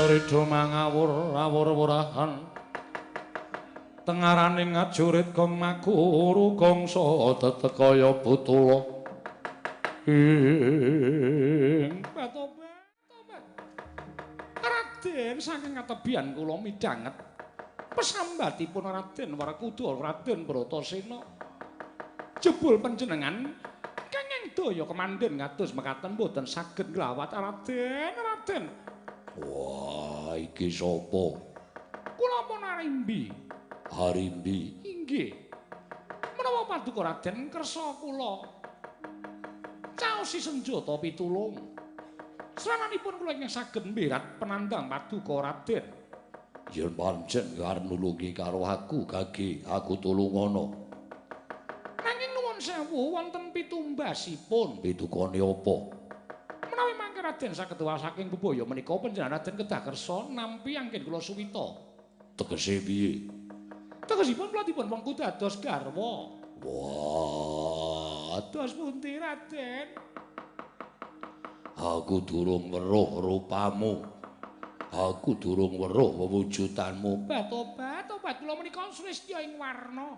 Rida mangawur awur-wurahan tengaraning ngajurit gong makuru gongsa tetek kaya butula ing patobat tobat Raden saking katebian kula midhanget pesambatipun Raden Werkudara Raden Bratasena jebul panjenengan kenging daya kemandhen kados mekaten boten saged nglawat Raden. Raden Wah, iki sapa? Kula pun Arimbi. Arimbi? Inggih. Menawa paduka Raden kersa kula caosi senjata pitulung. Srananipun kula ingkang saged mberat penandang paduka Raden. Yen pancen arep nulungi karo aku, gage aku tulungono. Nanging nuwun sewu wonten pitumbasipun. Pitukane apa? Menawi mangke Raden saged wal saking bebaya menika panjenengan Raden kedah kersa nampi anggen kula suwita. Tegese piye? Tegesipun kula dipun wengku dados garwa. Wah, dados pundi Raden? Aku durung weruh rupamu. Aku durung weruh wewujudanmu. Tobat, tobat kula menika sulistya ing warna.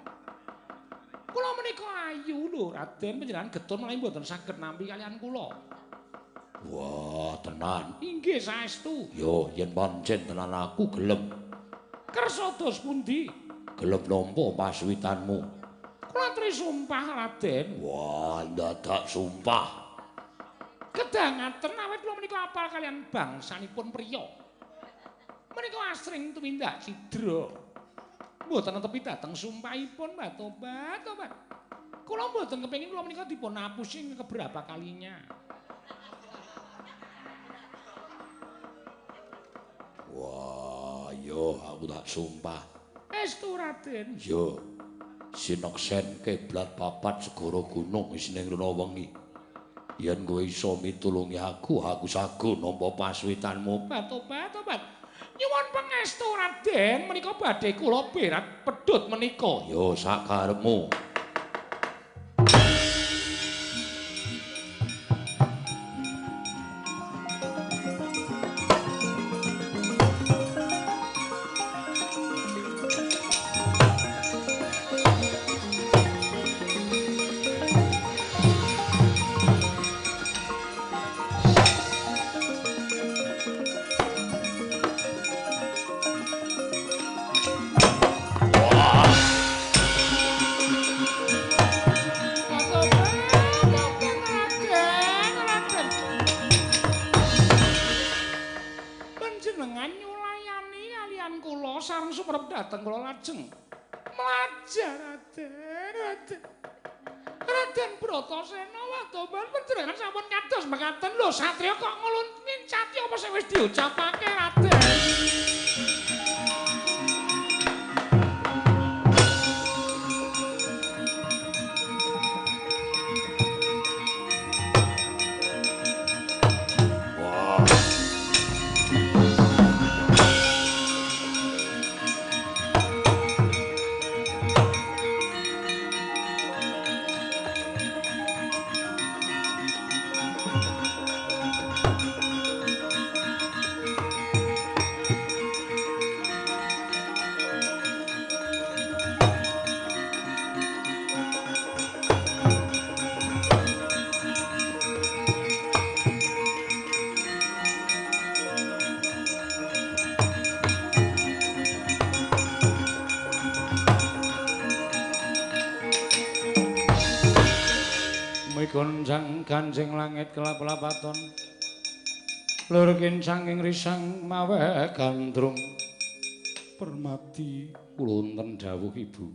Kula menika ayu lho Raden, panjenengan getun menawi mboten saged nampi kaliyan kula. Wah, tenan. Inggih saestu. Yo, yen pancen tenan aku gelem. Kersa dos pundi? Gelem nampa paswitanmu. Kula aturi sumpah Raden. Wah, ndadak sumpah. Kedah ngaten awit kula menika apal kaliyan bangsanipun priya. Menika asring tumindak cidra. Mboten netepi dhateng sumpahipun, Mbah. Tobat, tobat. Kula mboten kepengin kula menika dipun apusi keberapa kalinya. Wah, yo aku tak sumpah. Estu Raden. Yo. Sineksen kiblat papat segara gunung isine ngrono wengi. Yen kowe iso mitulungi aku, aku sago nampa paswitanmu. Tobat, tobat. Nyuwun pangestu Raden, menika badhe kula berat pedhut menika. Yo sakarepmu. Raden Bratasena watoban panjenengan sampun kados mekaten lho satriya kok ngulun ngincati apa sing wis diucapake Raden. Gonjang ganjing langit kelap-lapaton. Lur kincanging risang mawe gandrung. Permati kula wonten dawuh Ibu.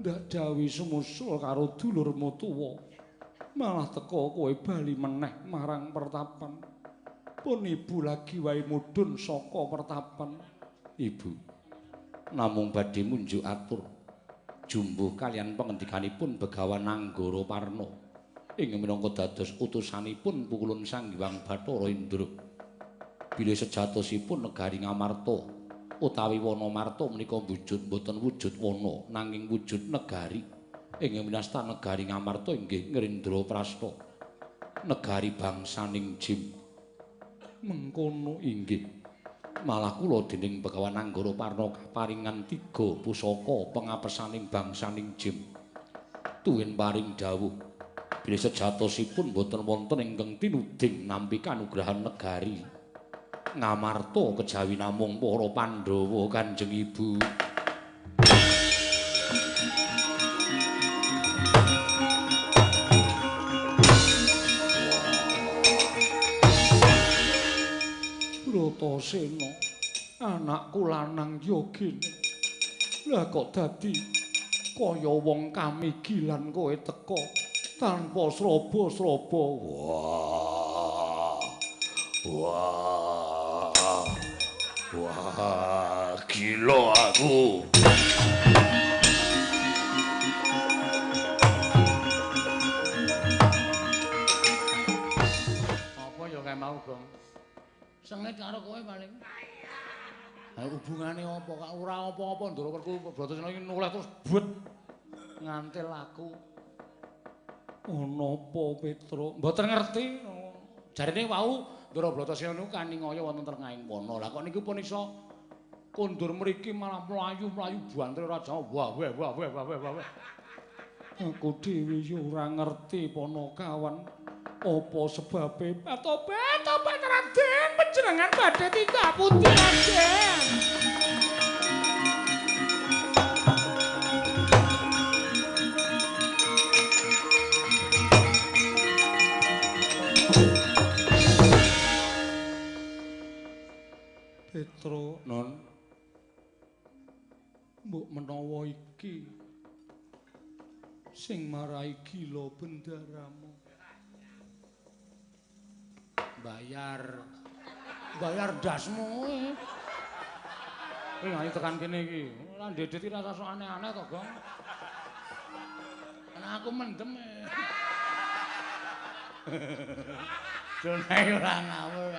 Ndak dawi sumusul karo dulurmu tuwa. Malah teka kowe bali meneh marang pertapan. Pun ibu lagi wae mudhun saka pertapan. Ibu namung badhe munjuk atur jumbuh kalian pengendikanipun Begawan Anggara Parna ing minangka dados utusanipun Pukulun Sang Hyang Bathara Indra. Bilih sejatosipun negari Ngamarta utawi Wana Marta menika wujud mboten wujud wana nanging wujud negari. Ing minasta negari Ngamarta inggih Ngrindraprasta, negari bangsaning Jim. Mengkono inggih. Malah kula dening Begawan Anggara Parna kaparingan 3 pusaka pengapesaning bangsaning Jim. Tuwin paring dawuh bilih sejatosipun boten wonten ingkang tinuding nampi kanugrahan negari Ngamarta kejawi namung para Pandhawa Kanjeng Ibu. Bratasena, anakku lanang yogene. Lah kok dadi kaya wong kamigilan kowe teka tanpa sraba-sraba. Wah. Wah. Wah, gila aku. Apa ya kae mau, Gong? Sengit karo kowe paling. Ha hubungane apa kak? Ora apa-apa Ndara Werku Bratasena iki noleh terus bet ngantil aku. Ana apa Petruk? Mboten ngerti. Jarene wau Ndara Bratasena niku kaningaya wonten tengahing wana. Lah kok niku pun iso kondur mriki malah mlayu-mlayu banter ora jauh. Wah wah wah wah wah wah. Aku dhewe yo ora ngerti Panakawan. Apa sebabe? Tobat, tobat Raden, panjenengan badhe tindak pundi Raden? Petro, Non, mbok menawa iki sing marai gila bendaramu. Bayar ndasmu. Kowe ayo tekan kene iki. Ora ndedet iki rasa sok aneh-aneh to, Gong. Ana aku mendem. Jone ora ngawur.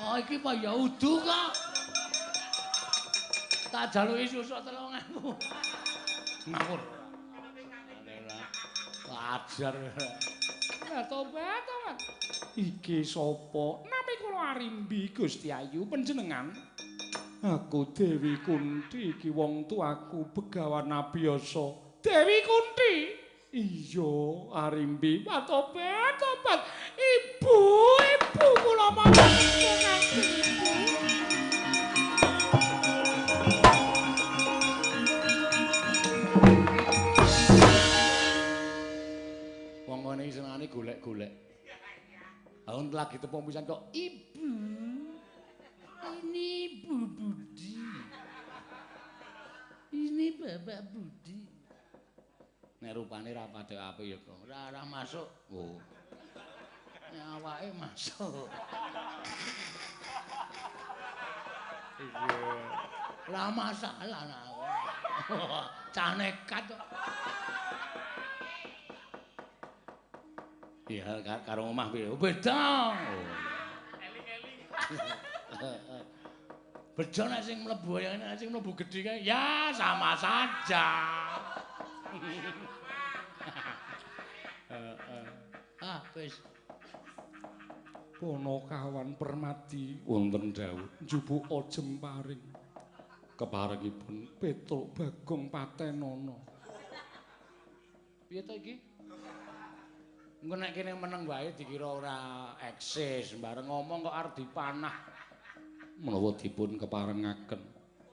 Oh iki apa ya udu kok. Tak jaluki susuk 3000. Ngawur. Ajar. Lah tobat, tobat. Iki sapa? Nami kula Arimbi Gusti Ayu panjenengan. Aku Dewi Kunti iki wong tuaku Begawan Abiyasa. Dewi Kunti. Iya, Arimbi. Tobat, tobat. Ibu, ibu kula monggo ibu. Wong ngene iki senengane golek-golek. Aku lagi tepung pisan kok ibu. Ini Ibu Budi. Ini Bapak Budi. Nek rupane ra patek apik ya kok. Ora masuk. Oh. Nek awake masuk. Iya. Ora masalah nah. Cah nekat kok. Iya, karo omah piye? Beda. Eling-eling. Bejo nek sing mlebu nek sing mlebu gedhe kae ya sama saja. Ah, wis. Panakawan Permati wonten dawuh njupuka jemparing keparengipun Petruk Bagong Patenana. Piye to iki? Engko nek kene meneng wae dikira ora eksis, bareng ngomong kok arep dipanah. Menawa dipun keparengaken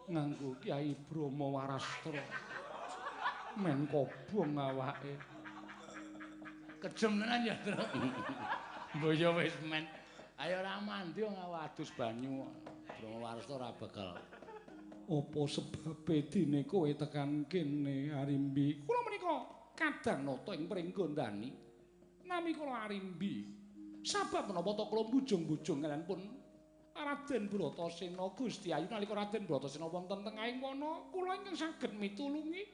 nganggo Kyai Brahma Warastra. Men kobong awake. Kejem tenan ya, Truk. Mbok ya wis men. Ayo ora mandi wong adus banyu. Brahma Warasta ora bakal. Apa sebabe dene kowe tekan kene Arimbi? Kula menika kadang nata ing Pringgondani. Nami kula Arimbi. Sabab menapa ta kula bujung-bujung kalian pun Raden Bratasena Gusti Ayu nalika Raden Bratasena wonten tengahing wana kula ingkang saged mitulungi.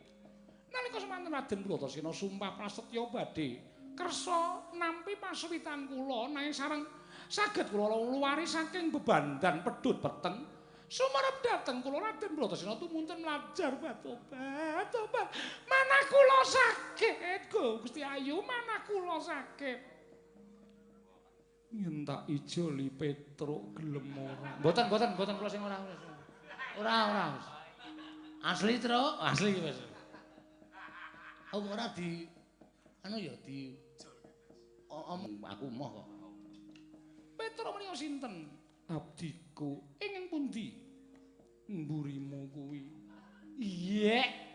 Nalika semanten Raden Bratasena sumpah prasetya badhe kersa nampi pasuwitan kula nanging sareng saged kula luwari saking bebandan pedhut peteng. Sumerep dhateng kula Raden Bratasena tumunten mlajar batobat tobat. Manah kula sakit Gusti Ayu, manah kula sakit. Yen tak ijoli Petruk gelem ora? Mboten, mboten, mboten kula sing ora. Ora, ora. Asli, Truk, asli wis. Aku ora di anu ya di om aku moh kok. Petruk menika sinten? Abdiku. Ingkang pundi? Mburimu kuwi. Iya.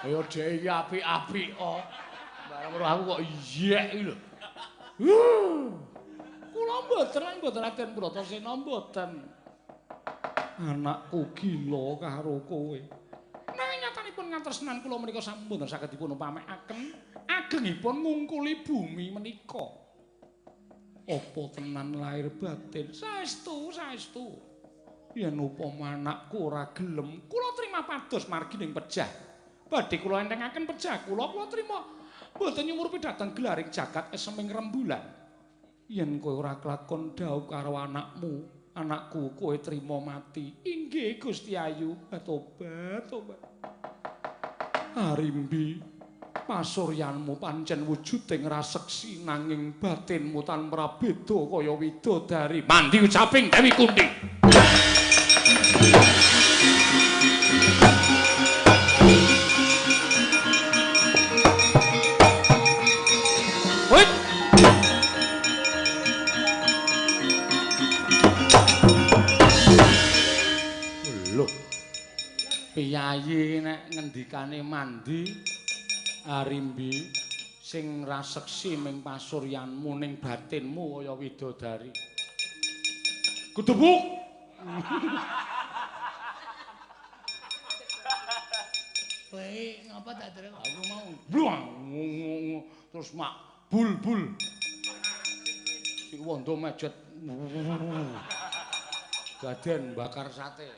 Ayo dhek iki apik-apik kok. Bareng weruh aku kok iyek iki lho. Kula mboten mboten Raden Bratasena mboten. Anakku gila karo kowe. Nanging nyatanipun ngatresnan kula menika sampun saged dipun upamekaken agengipun ngungkuli bumi menika. Apa tenan lahir batin? Saestu, saestu. Yen upama anakku ora gelem, kula trima pados margining pejah. Badhe kula entengaken pejah kula, kula trima mboten nyumurupi dhateng gelaring jagat eseming rembulan. Yen kowe ora kelakon dhaup karo anakmu, anakku kowe trima mati. Inggih Gusti Ayu, tobat, tobat. Arimbi, pasuryanmu pancen wujuding raseksi nanging batinmu tanpa beda kaya widodari. Mandi ucaping Dewi Kunti. Piyayi nek ngendikane mandi Arimbi sing raseksi ming pasuryanmu ning batinmu kaya widodari. Kudubuk. Kowe ngapa tak dereng? Aku mau bluang terus mak bul-bul. Si wondo mejet. Gaden bakar sate.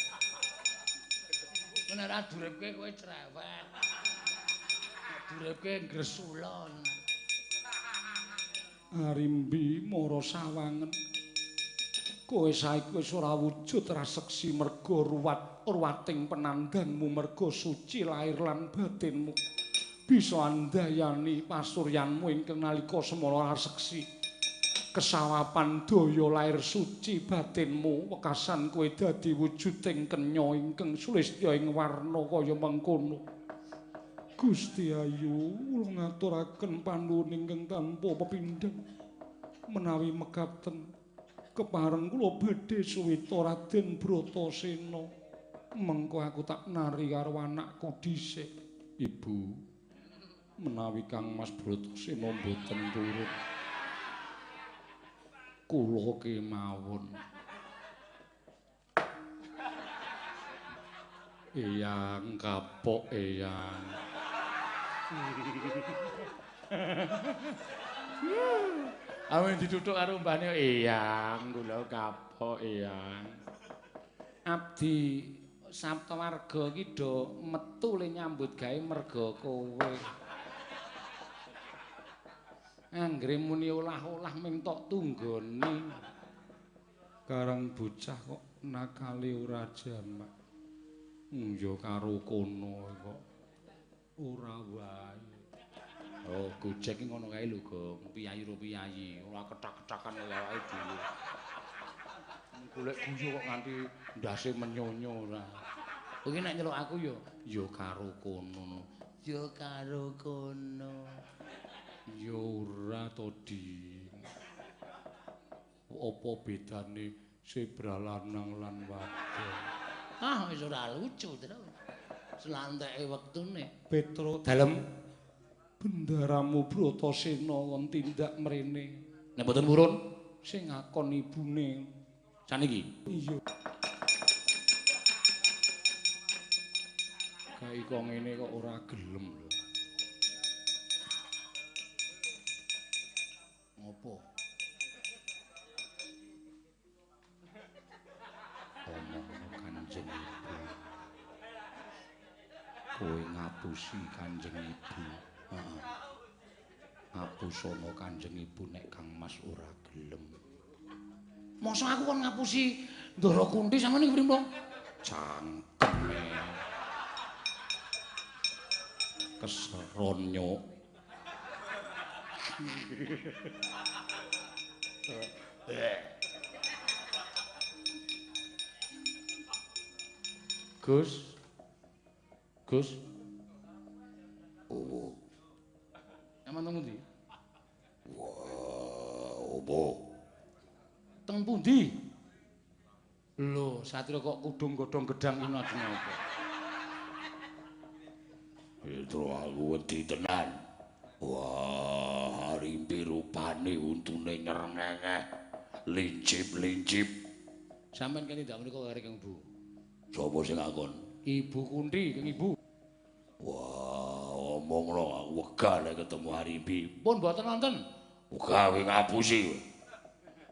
Nek ora duripke kowe cerewet. Nek duripke ngresulon. Arimbi mara sawangen. Kowe saiki wis ora wujud raseksi merga ruwat ruwating penandangmu merga suci lahir lan batinmu. Bisa andayani pasuryanmu ingkang nalika semana raseksi. Kesawapan daya lahir suci batinmu wekasan kowe dadi wujuding kenya ingkang sulistya ing warna kaya mengkono. Gusti Ayu, kula ngaturaken panuwun ingkang tanpa pepindhan. Menawi mekaten kepareng kula badhe suwita Raden Bratasena. Mengko aku tak nari karo anakku dhisik. Ibu, menawi Kang Mas Bratasena mboten turut, kula kemawon. Eyang kapok eyang. Awen dituthuk karo mbahne eyang kula kapok eyang. Abdi Saptawarga iki do metu le nyambut gawe merga kowe. Anggere muni olah-olah ming tok tunggone. Karang bocah kok nakale ora jamak. Ya karo kono kok ora wae. Oh, Gojek iki ngono kae lho, Gong. Piyayi ro piyayi, ora kethak-kethakan kaya awake dhewe. Golek guyu kok nganti ndase menyonyo ora. Kowe iki nek nyeluk aku ya ya karo kono. Ya karo kono. Ya ora to, Dik. Apa bedane zebra lanang lan wadon? Ah, wis ora lucu terus. Selanteke wektune. Petro dalem bendaramu Bratasena won tindak mrene. Nek mboten purun sing ngakon ibune. Saniki. Iya. Kae kok ngene kok ora gelem lho. Ngopo? Omong Kanjeng Ibu. Kowe ngapusi Kanjeng Ibu. Heeh. Ngapusana Kanjeng Ibu nek Kang Mas ora gelem. Mosok aku kon ngapusi Ndara Kunti sampeyan iki primbong? Cangkeme. Keseron nyuk. Gus. Gus. Opo? Sampeyan teng pundi? Wah, opo? Teng pundi? Lho, satria kok kudung godhong gedang iki ajeng apa? Petro aku wedi tenan. Wah, Arimbi rupane untune nyerengenge. Lincip-lincip. Sampeyan kene ndak menika karo Kang Bu. Sapa sing ngakon? Ibu Kunti, Kang Ibu. Wah, omongno aku wegah lek ketemu Arimbi. Pun mboten wonten. Wegah kowe ngapusi.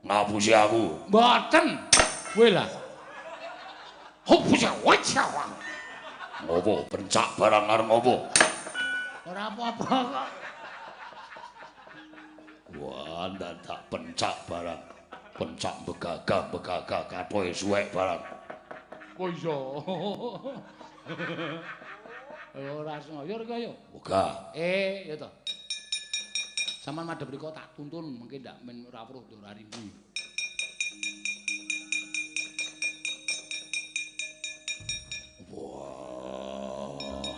Ngapusi aku. Mboten. Kowe lah. Ngopo pencak barang arep ngopo? Ora apa-apa kok. Wah, ndadak pencak barang. Pencak begagah-begagah kathoke suwek barang. Oh iya. Ora sengaja rek ayo. Wegah. Ya to. Sampeyan madhep mriko tak tuntun mengke ndak men ora weruh Ndara Arimbi. Wah.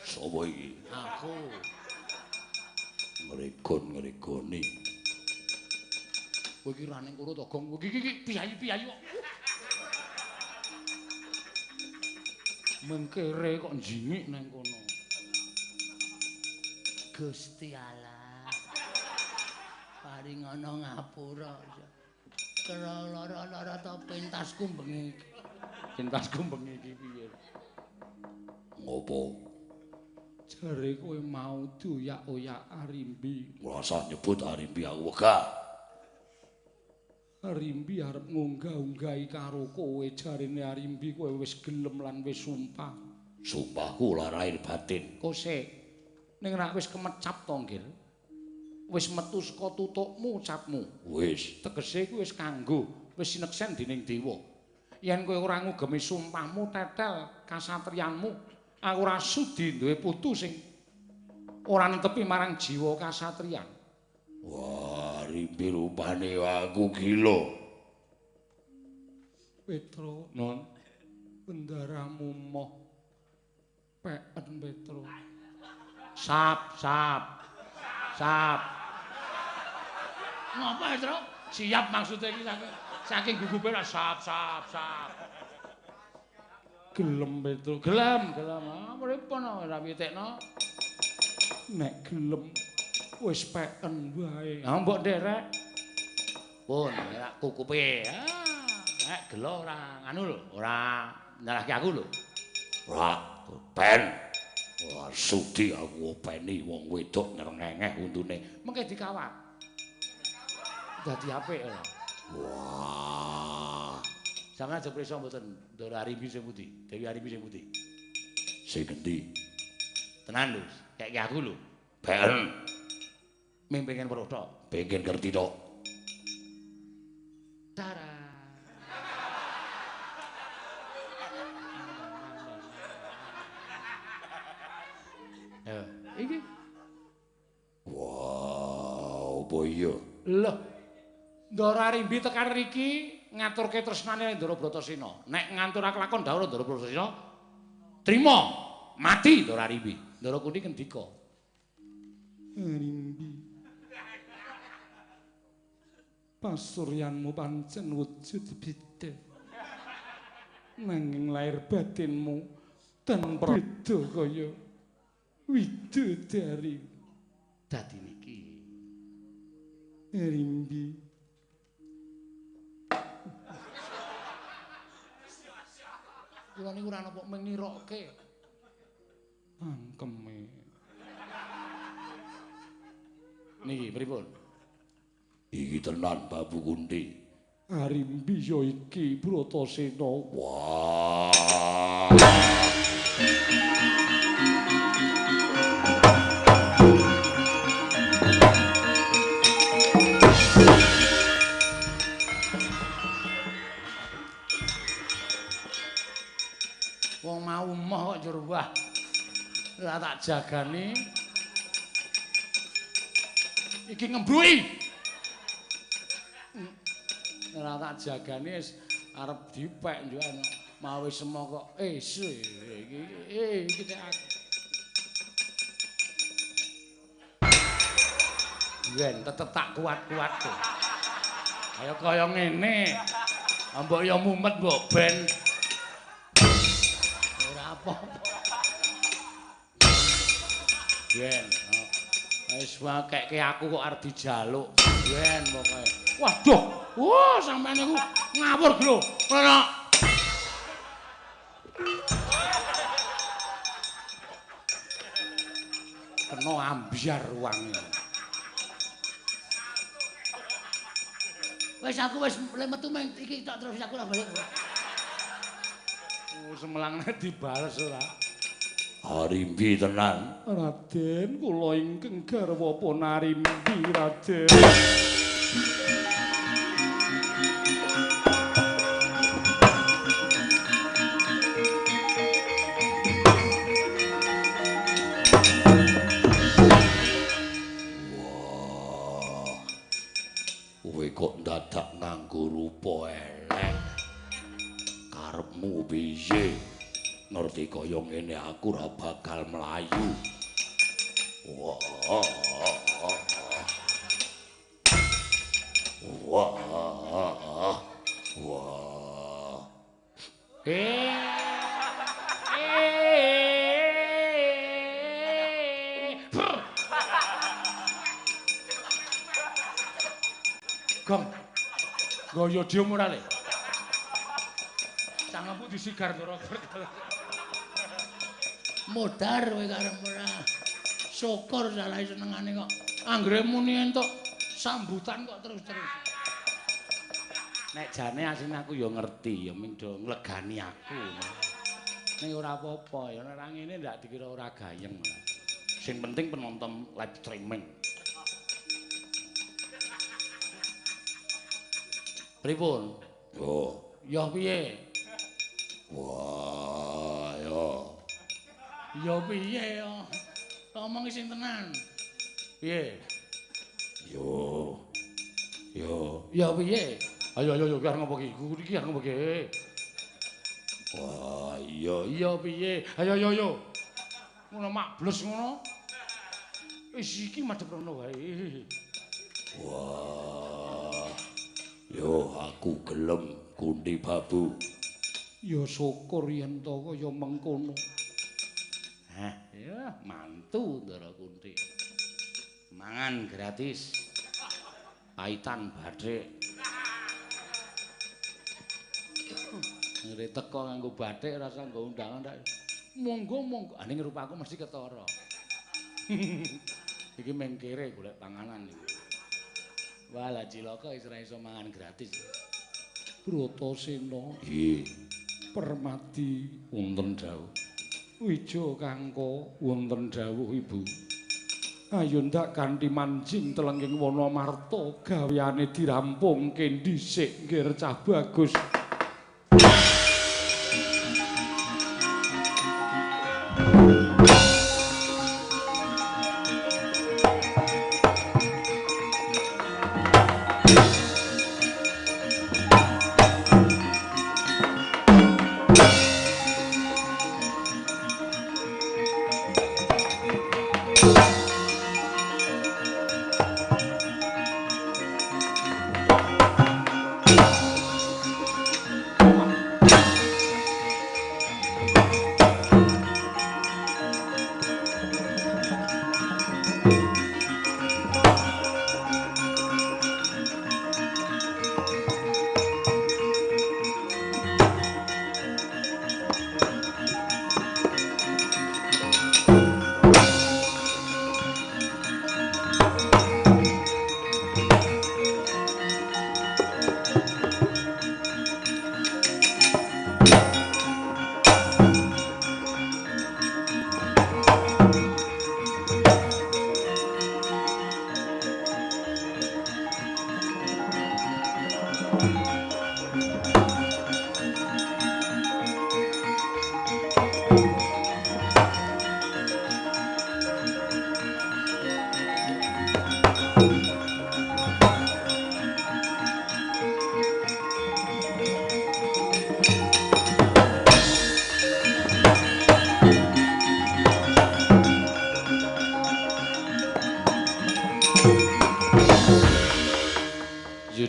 Sopo iki? Aku. Ngregon-ngregoni. Kowe iki ra ning kono to, Gong. Iki iki piyayi-piyayi kok. Mengkere kok njingik nang kono. Gusti Allah. Paring ana ngapura. Kera lara-lara to pentasku bengi iki. Pentasku bengi iki piye? Ngopo? Jare kowe mau dioyak-oyak Arimbi. Ora usah nyebut Arimbi aku wegah. Arimbi arep ngunggah-unggahi karo kowe, jarene Arimbi kowe wis gelem lan wis sumpah. Sumpahku lahir batin. Kosek. Ning rak wis kemecap to, Nggir. Wis metu saka tutukmu ucapmu. Wis. Tegese kuwi wis kanggo, wis sineksen dening dewa. Yen kowe ora ngugemi sumpahmu tetel kasatriyanmu, aku ora sudi duwe putu sing ora netepi marang jiwa kasatriyan. Wah, Rimbi rupane aku gila. Petro, non, bendaramu moh peken Petro. Sap, sap, sap. Ngapa Petro? Siap maksudnya iki saking gugupe lah sap, sap, sap. Gelem Petro, gelem, gelem. Ah, pripun ora pitekno? Nek gelem wis peken wae. Ha mbok nderek. Pun nek kukupe. Ah, nek gelo ora nganu lho, ora nyalahke aku lho. Ora, ben. Ora sudi aku openi wong wedok nyerengengeh untune. Mengke dikawat. Dadi apik lho. Wah. Sampeyan aja prisa mboten Ndara Arimbi sing pundi? Dewi Arimbi sing pundi? Sing endi? Tenan lho, keke aku lho. Ben. Ming pengen weruh tok. Pengen ngerti tok. Tara. Ya, iki. Wah, apa iya? Lho. Ndara Arimbi tekan riki ngaturke tresnane Ndara Bratasena. Nek ngantur kelakon dawuh Ndara Bratasena, trima mati Ndara Arimbi. Ndara Kunti ngendika. Arimbi. Pasuryanmu pancen wujud beda. Nanging lahir batinmu ten beda kaya widodari. Dadi niki. Arimbi. Kula niku ora napa mengirokke. Angkeme. Niki pripun? Iki tenan Babu Kunti. Arimbi ya iki Bratasena. Wah. Wong mau emoh kok njur wah. Ora tak jagani. Iki ngembruki. Ora tak jagani wis arep dipek njuan. Mau wis semo kok iki iki tek aku. Yen tetep tak kuat-kuatke. Kaya kaya ngene. Mbok ya mumet mbok ben. Ora apa-apa. Yen wis wakekke aku kok arep dijaluk. Yen pokoke. Waduh, wah sampean niku ngawur lho. Ora. Kena ambyar wangi. Wis aku wis metu meng iki tok terus aku ora balik. Oh, semelangne dibales ora. Arimbi tenan. Raden, kula ingkang garwa pun Arimbi, Raden. Wah. Kowe kok dadak nganggo rupa elek. Karepmu piye? Ngerti kaya ngene aku ora bakal mlayu. Wah. Wah. Wah. Gong. Gaya dhewe ora le. Cangkemmu disigar Ndara. Modar kowe karep ora. Syukur salah senengane kok. Anggere muni entuk sambutan kok terus-terus. Nek jane asline aku ya ngerti, ya ming do nglegani aku. Ning ora apa-apa, ya nek ora ngene ndak dikira ora gayeng. Sing penting penonton live streaming. Pripun? Yo. Ya piye? Wah, yo. Ya piye yo? Ngomong sing tenan. Piye? Yo. Yo. Ya piye? Ayo ayo ayo arep ngopo iki? Iki arep ngopo iki? Wah, iya. Iya piye? Ayo ayo ayo. Ngono mak bles ngono. Wis iki madhep rono wae. Wah. Yo aku gelem Kunti Babu. Ya syukur yen to kaya mengkono. Hah, ya mantu Ndara Kunti. Mangan gratis. Paitan bathik. Ngene teko nganggo bathik ora usah nggo undangan ndak. Monggo monggo. Ah ning rupaku mesti ketara. Iki meng kere golek panganan iki. Wah, lah cilaka wis ora iso mangan gratis. Bratasena. Nggih. Permadi wonten dawuh. Wija kangka wonten dawuh Ibu. Ayo ndak kanthi manjing telenging wana marta gaweane dirampungke dhisik nggih cah bagus.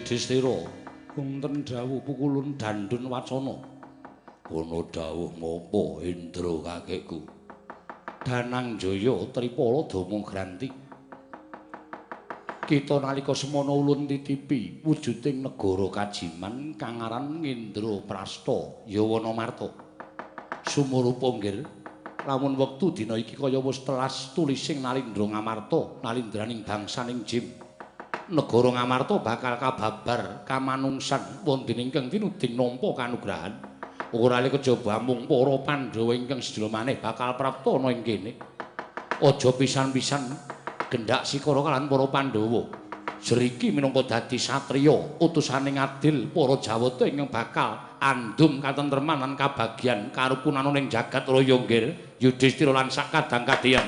Yudhistira, wonten dawuh pukulun dandun wacana. Ana dawuh ngopo Indra kakekku? Danangjaya Tripala Dama Granti. Kita nalika semana ulun titipi wujuding negara Kajiman kang aran Ngendraprasta Yawana Marta. Sumurupa nggir, lamun wektu dina iki kaya wis telas tulising Nalindra Ngamarta, nalindraning bangsaning Jim. Negara Ngamarta bakal kababar kamanungsan wonten ingkang tinuding nampa kanugrahan. Ora le kejaba mung para Pandhawa ingkang sedaya maneh bakal prapta ana ing kene. Aja pisan-pisan gendak sikara kalawan para Pandhawa. Jriki minangka dadi satriya utusane ngadil para Jawata ingkang bakal andum katentreman lan kabagyan karukunan ning jagat raya nggir Yudhistira lan sak kadang kadyan.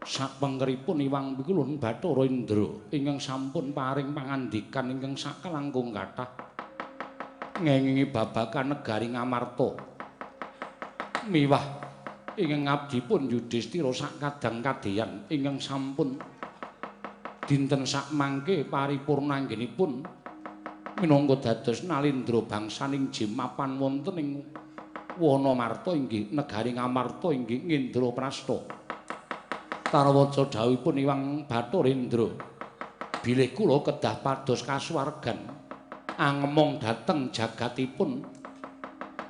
Sakpengkeripun Iwang Pikulun Bathara Indra ingkang sampun paring pangandikan ingkang sakalangkung kathah ngengingi babagan negari Ngamarta miwah ingkang ngabdipun Yudhistira sakadang kadeyan ingkang sampun dinten sakmangke paripurna anggenipun minangka dados nalindra bangsaning Jim mapan wonten ing Wana Marta inggih negari Ngamarta inggih Ngendraprasta. Tarwaca dawuhipun Iwang Bathara Indra, bilih kula kedah pados kasuwargan angemong dhateng jagatipun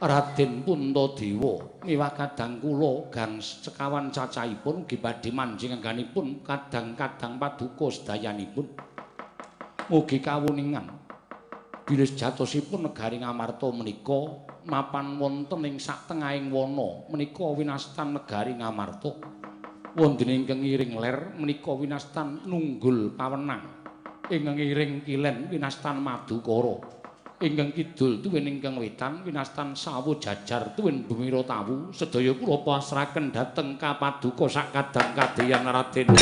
Raden Puntadewa miwah kadang kula gang sekawan cacahipun ugi badhe manjing angganipun kadang-kadang paduka sedayanipun. Mugi kawuningan bilih sejatosipun negari Ngamarta menika mapan wonten ing satengahing wana menika winastan negari Ngamarta. Wonten ingkang ngiring ler menika winastan Nunggul Pawenang, ingkang ngiring kilen winastan Madukara, ingkang kidul tuwin ingkang wetan winastan Sawu Jajar tuwin Bumira Tawu. Sedaya kula pasrahaken dhateng kapaduka sakadang kadeyan Raden.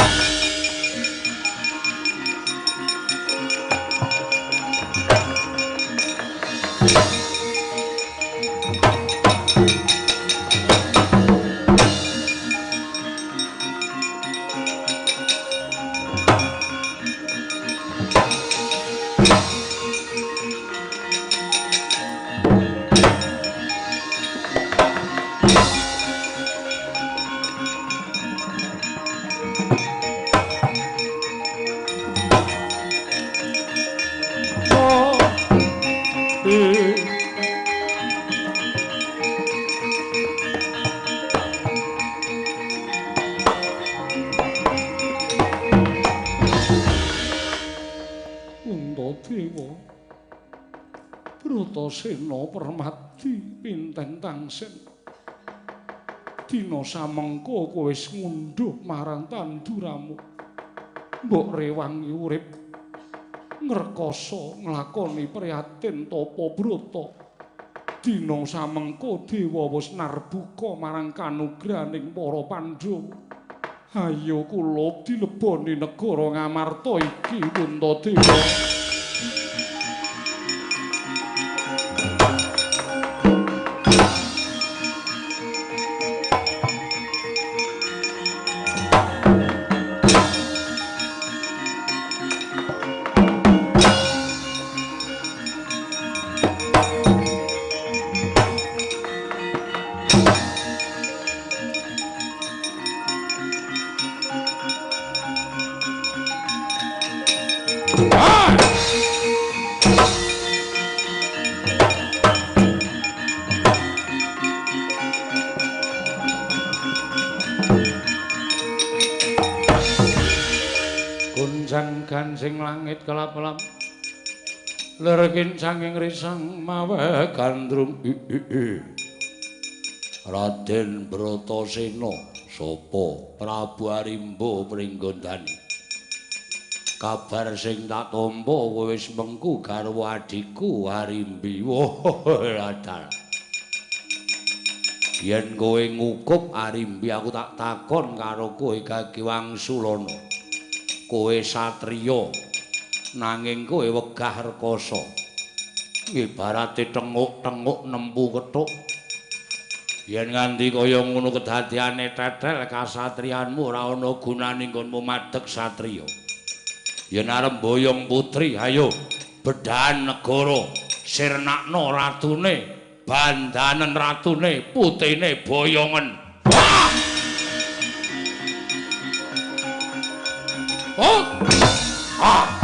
Bratasena Permadi pinten tangsen dina samengko kowe wis ngundhuh marang tanduramu, mbok rewangi urip ngrekasa nglakoni prihatin tapa brata. Dina samengko dewa wis narbuka marang kanugrahaning para Pandhawa. Ayo kula dileboni negara Ngamarta iki Puntadewa. Ah! Gangsing langit kelap-kelap lerkin sanging risang mawe gandrung. Raden Bratasena sapa Prabu Arimba Pringgondani. Kabar sing tak tampa kowe wis mengku garwa adhiku Arimbi. Wah, yen kowe ngukup Arimbi aku tak takon karo kowe Gagi Wangsulana. Kowe satriya nanging kowe wegah rekasa. Ibarate tenguk-tenguk nempu kethuk. Yen nganti kaya ngono kedadiane tetel kasatriyanmu ora ana gunane nggonmu madeg satriya. Yen arep mboyong putri, ayo bedhahan negara, sirnakno ratune, bandanen ratune, putine boyongen. Oh! Ah! Ah!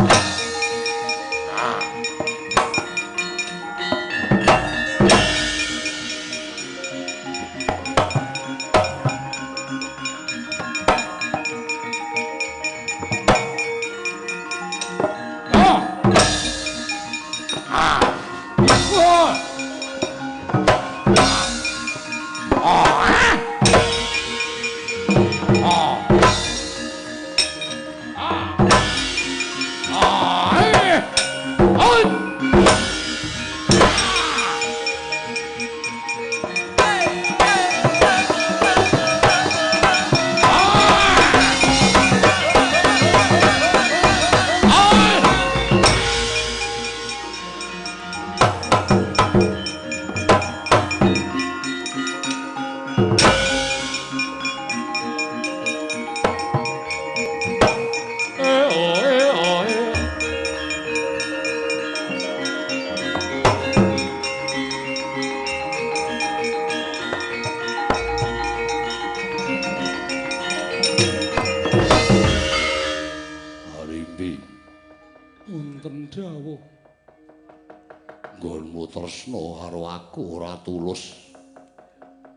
Tulus.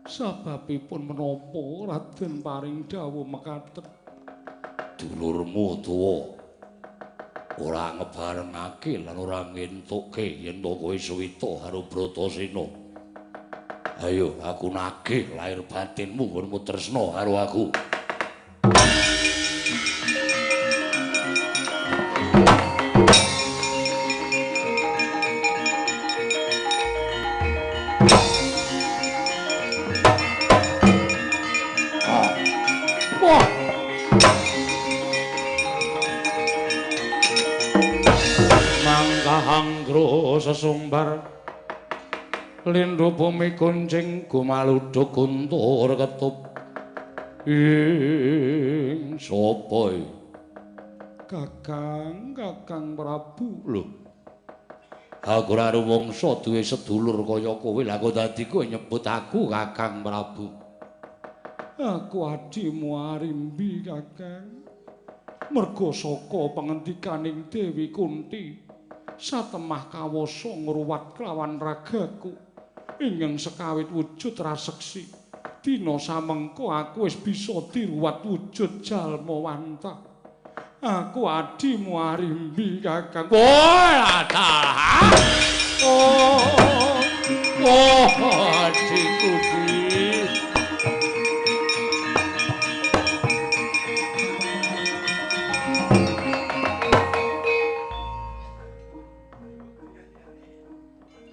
Sababipun menapa Raden paring dawuh mekaten? Dulurmu tuwa ora ngebarengake lan ora ngentukke yen to kowe suwita karo Bratasena. Ayo aku nagih lahir batinmu nggonmu tresna karo aku. Sesumbar lindhu bumi kuncing gumaluduk guntur ketup. Ing sapa? Kakang, Kakang Prabu. Lho. Aku ora rumangsa duwe sedulur kaya kowe, lha kok dadi kowe nyebut aku Kakang Prabu. Aku adhimu Arimbi, Kakang. Merga saka pangendikaning Dewi Kunti, satemah kawasa ngruwat kelawan ragaku ingkang sekawit wujud raseksi. Dina samengko aku wis bisa diruwat wujud jalma wanta. Aku adhimu Arimbi, Kakang. Oh, oh, oh, adhiku di.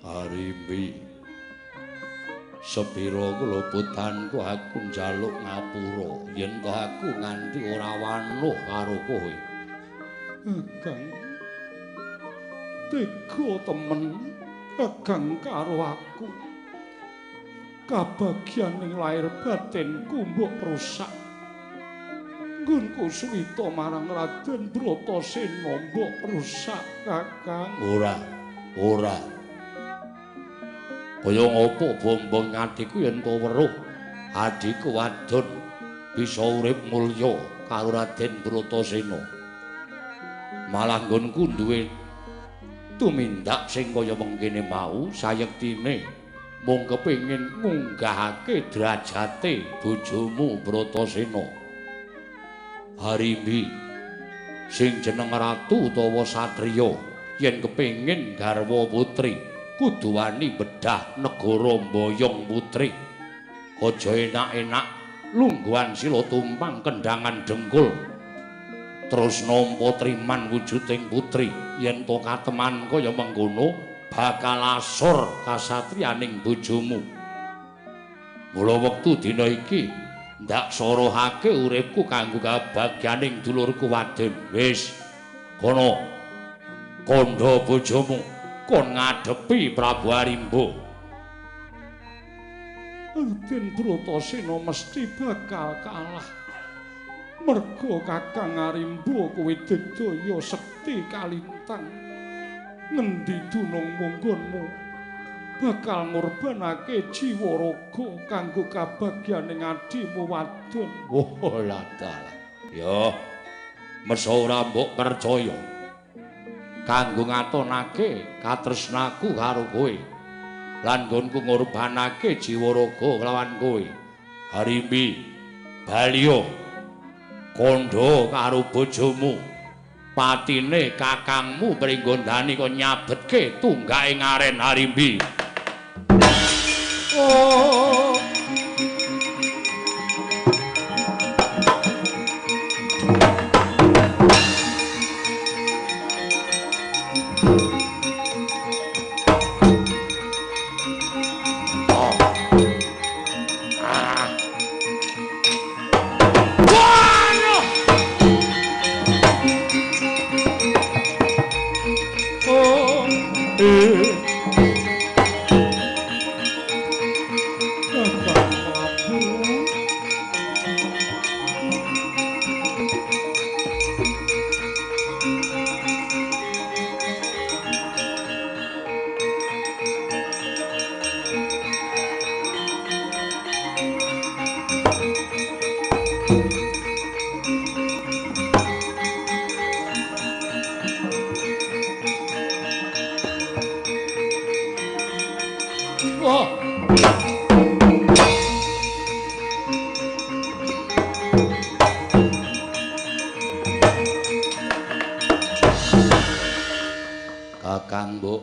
Arimbi, sepira keluputanku aku njaluk ngapura yen to aku nganti ora wanuh karo kowe. Kakang, tega temen Kakang karo aku. Kabagyaning lahir batinku mbok rusak. Nggonku suwita marang Raden Bratasena mbok rusak, Kakang. Ora, ora. Kaya ngopo bombong adhiku yen to weruh adhiku wadon bisa urip mulya karo Raden Bratasena. Malah nggonku duwe tumindak sing kaya mengkene mau sayektine mung kepengin ngunggahake derajate bojomu Bratasena. Harimbi, Sing jeneng ratu utawa satriya yen kepengin garwa putri kudu wani bedah negara mboyong putri. Aja enak-enak lungguhan sila tumpang kendhangan dengkul. Terus nampa triman wujuding putri, yen to kateman kaya mengkono bakal asor kasatriyaning bojomu. Mula wektu dina iki ndak sorohake uripku kanggo kabagyaning dulurku wadon. Wis kono kandha bojomu kon ngadepi Prabu Arimba. Raden Bratasena mesti bakal kalah. Merga Kakang Arimba kuwi digdaya sekti kalintang. Ngendi dunung munggonmu bakal ngorbanake jiwa raga kanggo kabagyaning adhimu wadon. Oh ladalah. Ya mesa ora mbok percaya. Kanggo ngatonake katresnaku karo kowe lan nggonku ngorbanake jiwa raga kelawan kowe. Harimbi baliyo kandha karo bojomu. Patine kakangmu Pringgondani kok nyabetke tunggake ngaren Harimbi. Oh. Kakang Mbok,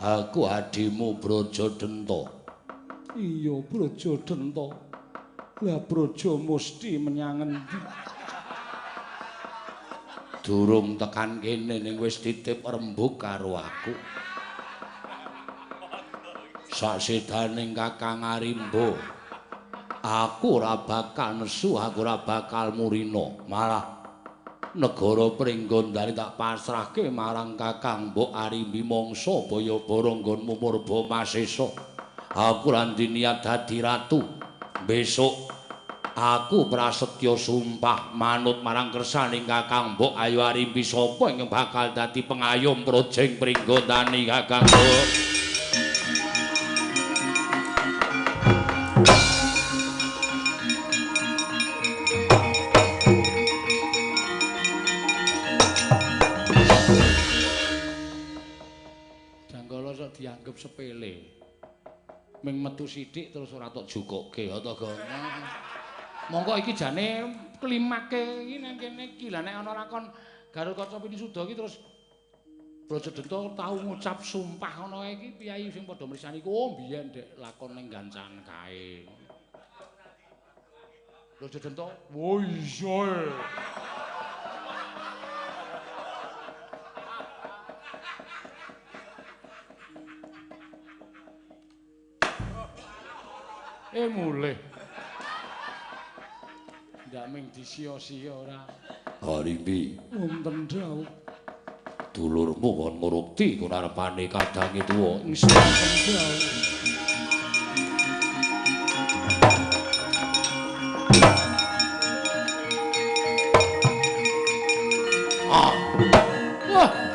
aku adimu Brajadenta. Iya, Brajadenta. Lah Braja musti menyang endi? Durung tekan kene ning wis titip rembug karo aku. Saksedaning Kakang Arimba, aku ora bakal nesu, aku ora bakal murina. Malah negara Pringgondani tak pasrahke marang Kakang Mbok Arimbi mangsa baya-bara nggonmu murba masesa. Aku ora niat dadi ratu. Besok aku prasetya sumpah manut marang kersaning Kakang Mbok. Ayo Arimbi, sapa ingkang bakal dadi pengayom projeng Pringgondani Kakang Mbok? Dianggep sepele. Ming metu sithik terus ora tok jukokke ya to, Gong. Monggo iki jane klimake iki nang kene iki. Lah nek ana lakon Garukaca Pinisuda iki terus Brajadenta tau ngucap sumpah ngono kae iki piyayi sing padha mrisani iku, oh biyen ndek lakon ning Gancan kae. Brajadenta, wo iya. Mulih. Ndak ming disia-sia ora. Harimbi, wonten dawuh. Dulurmu kon ngurukti kon arepane kadange tuwa. Wonten dawuh. Ah. Wah.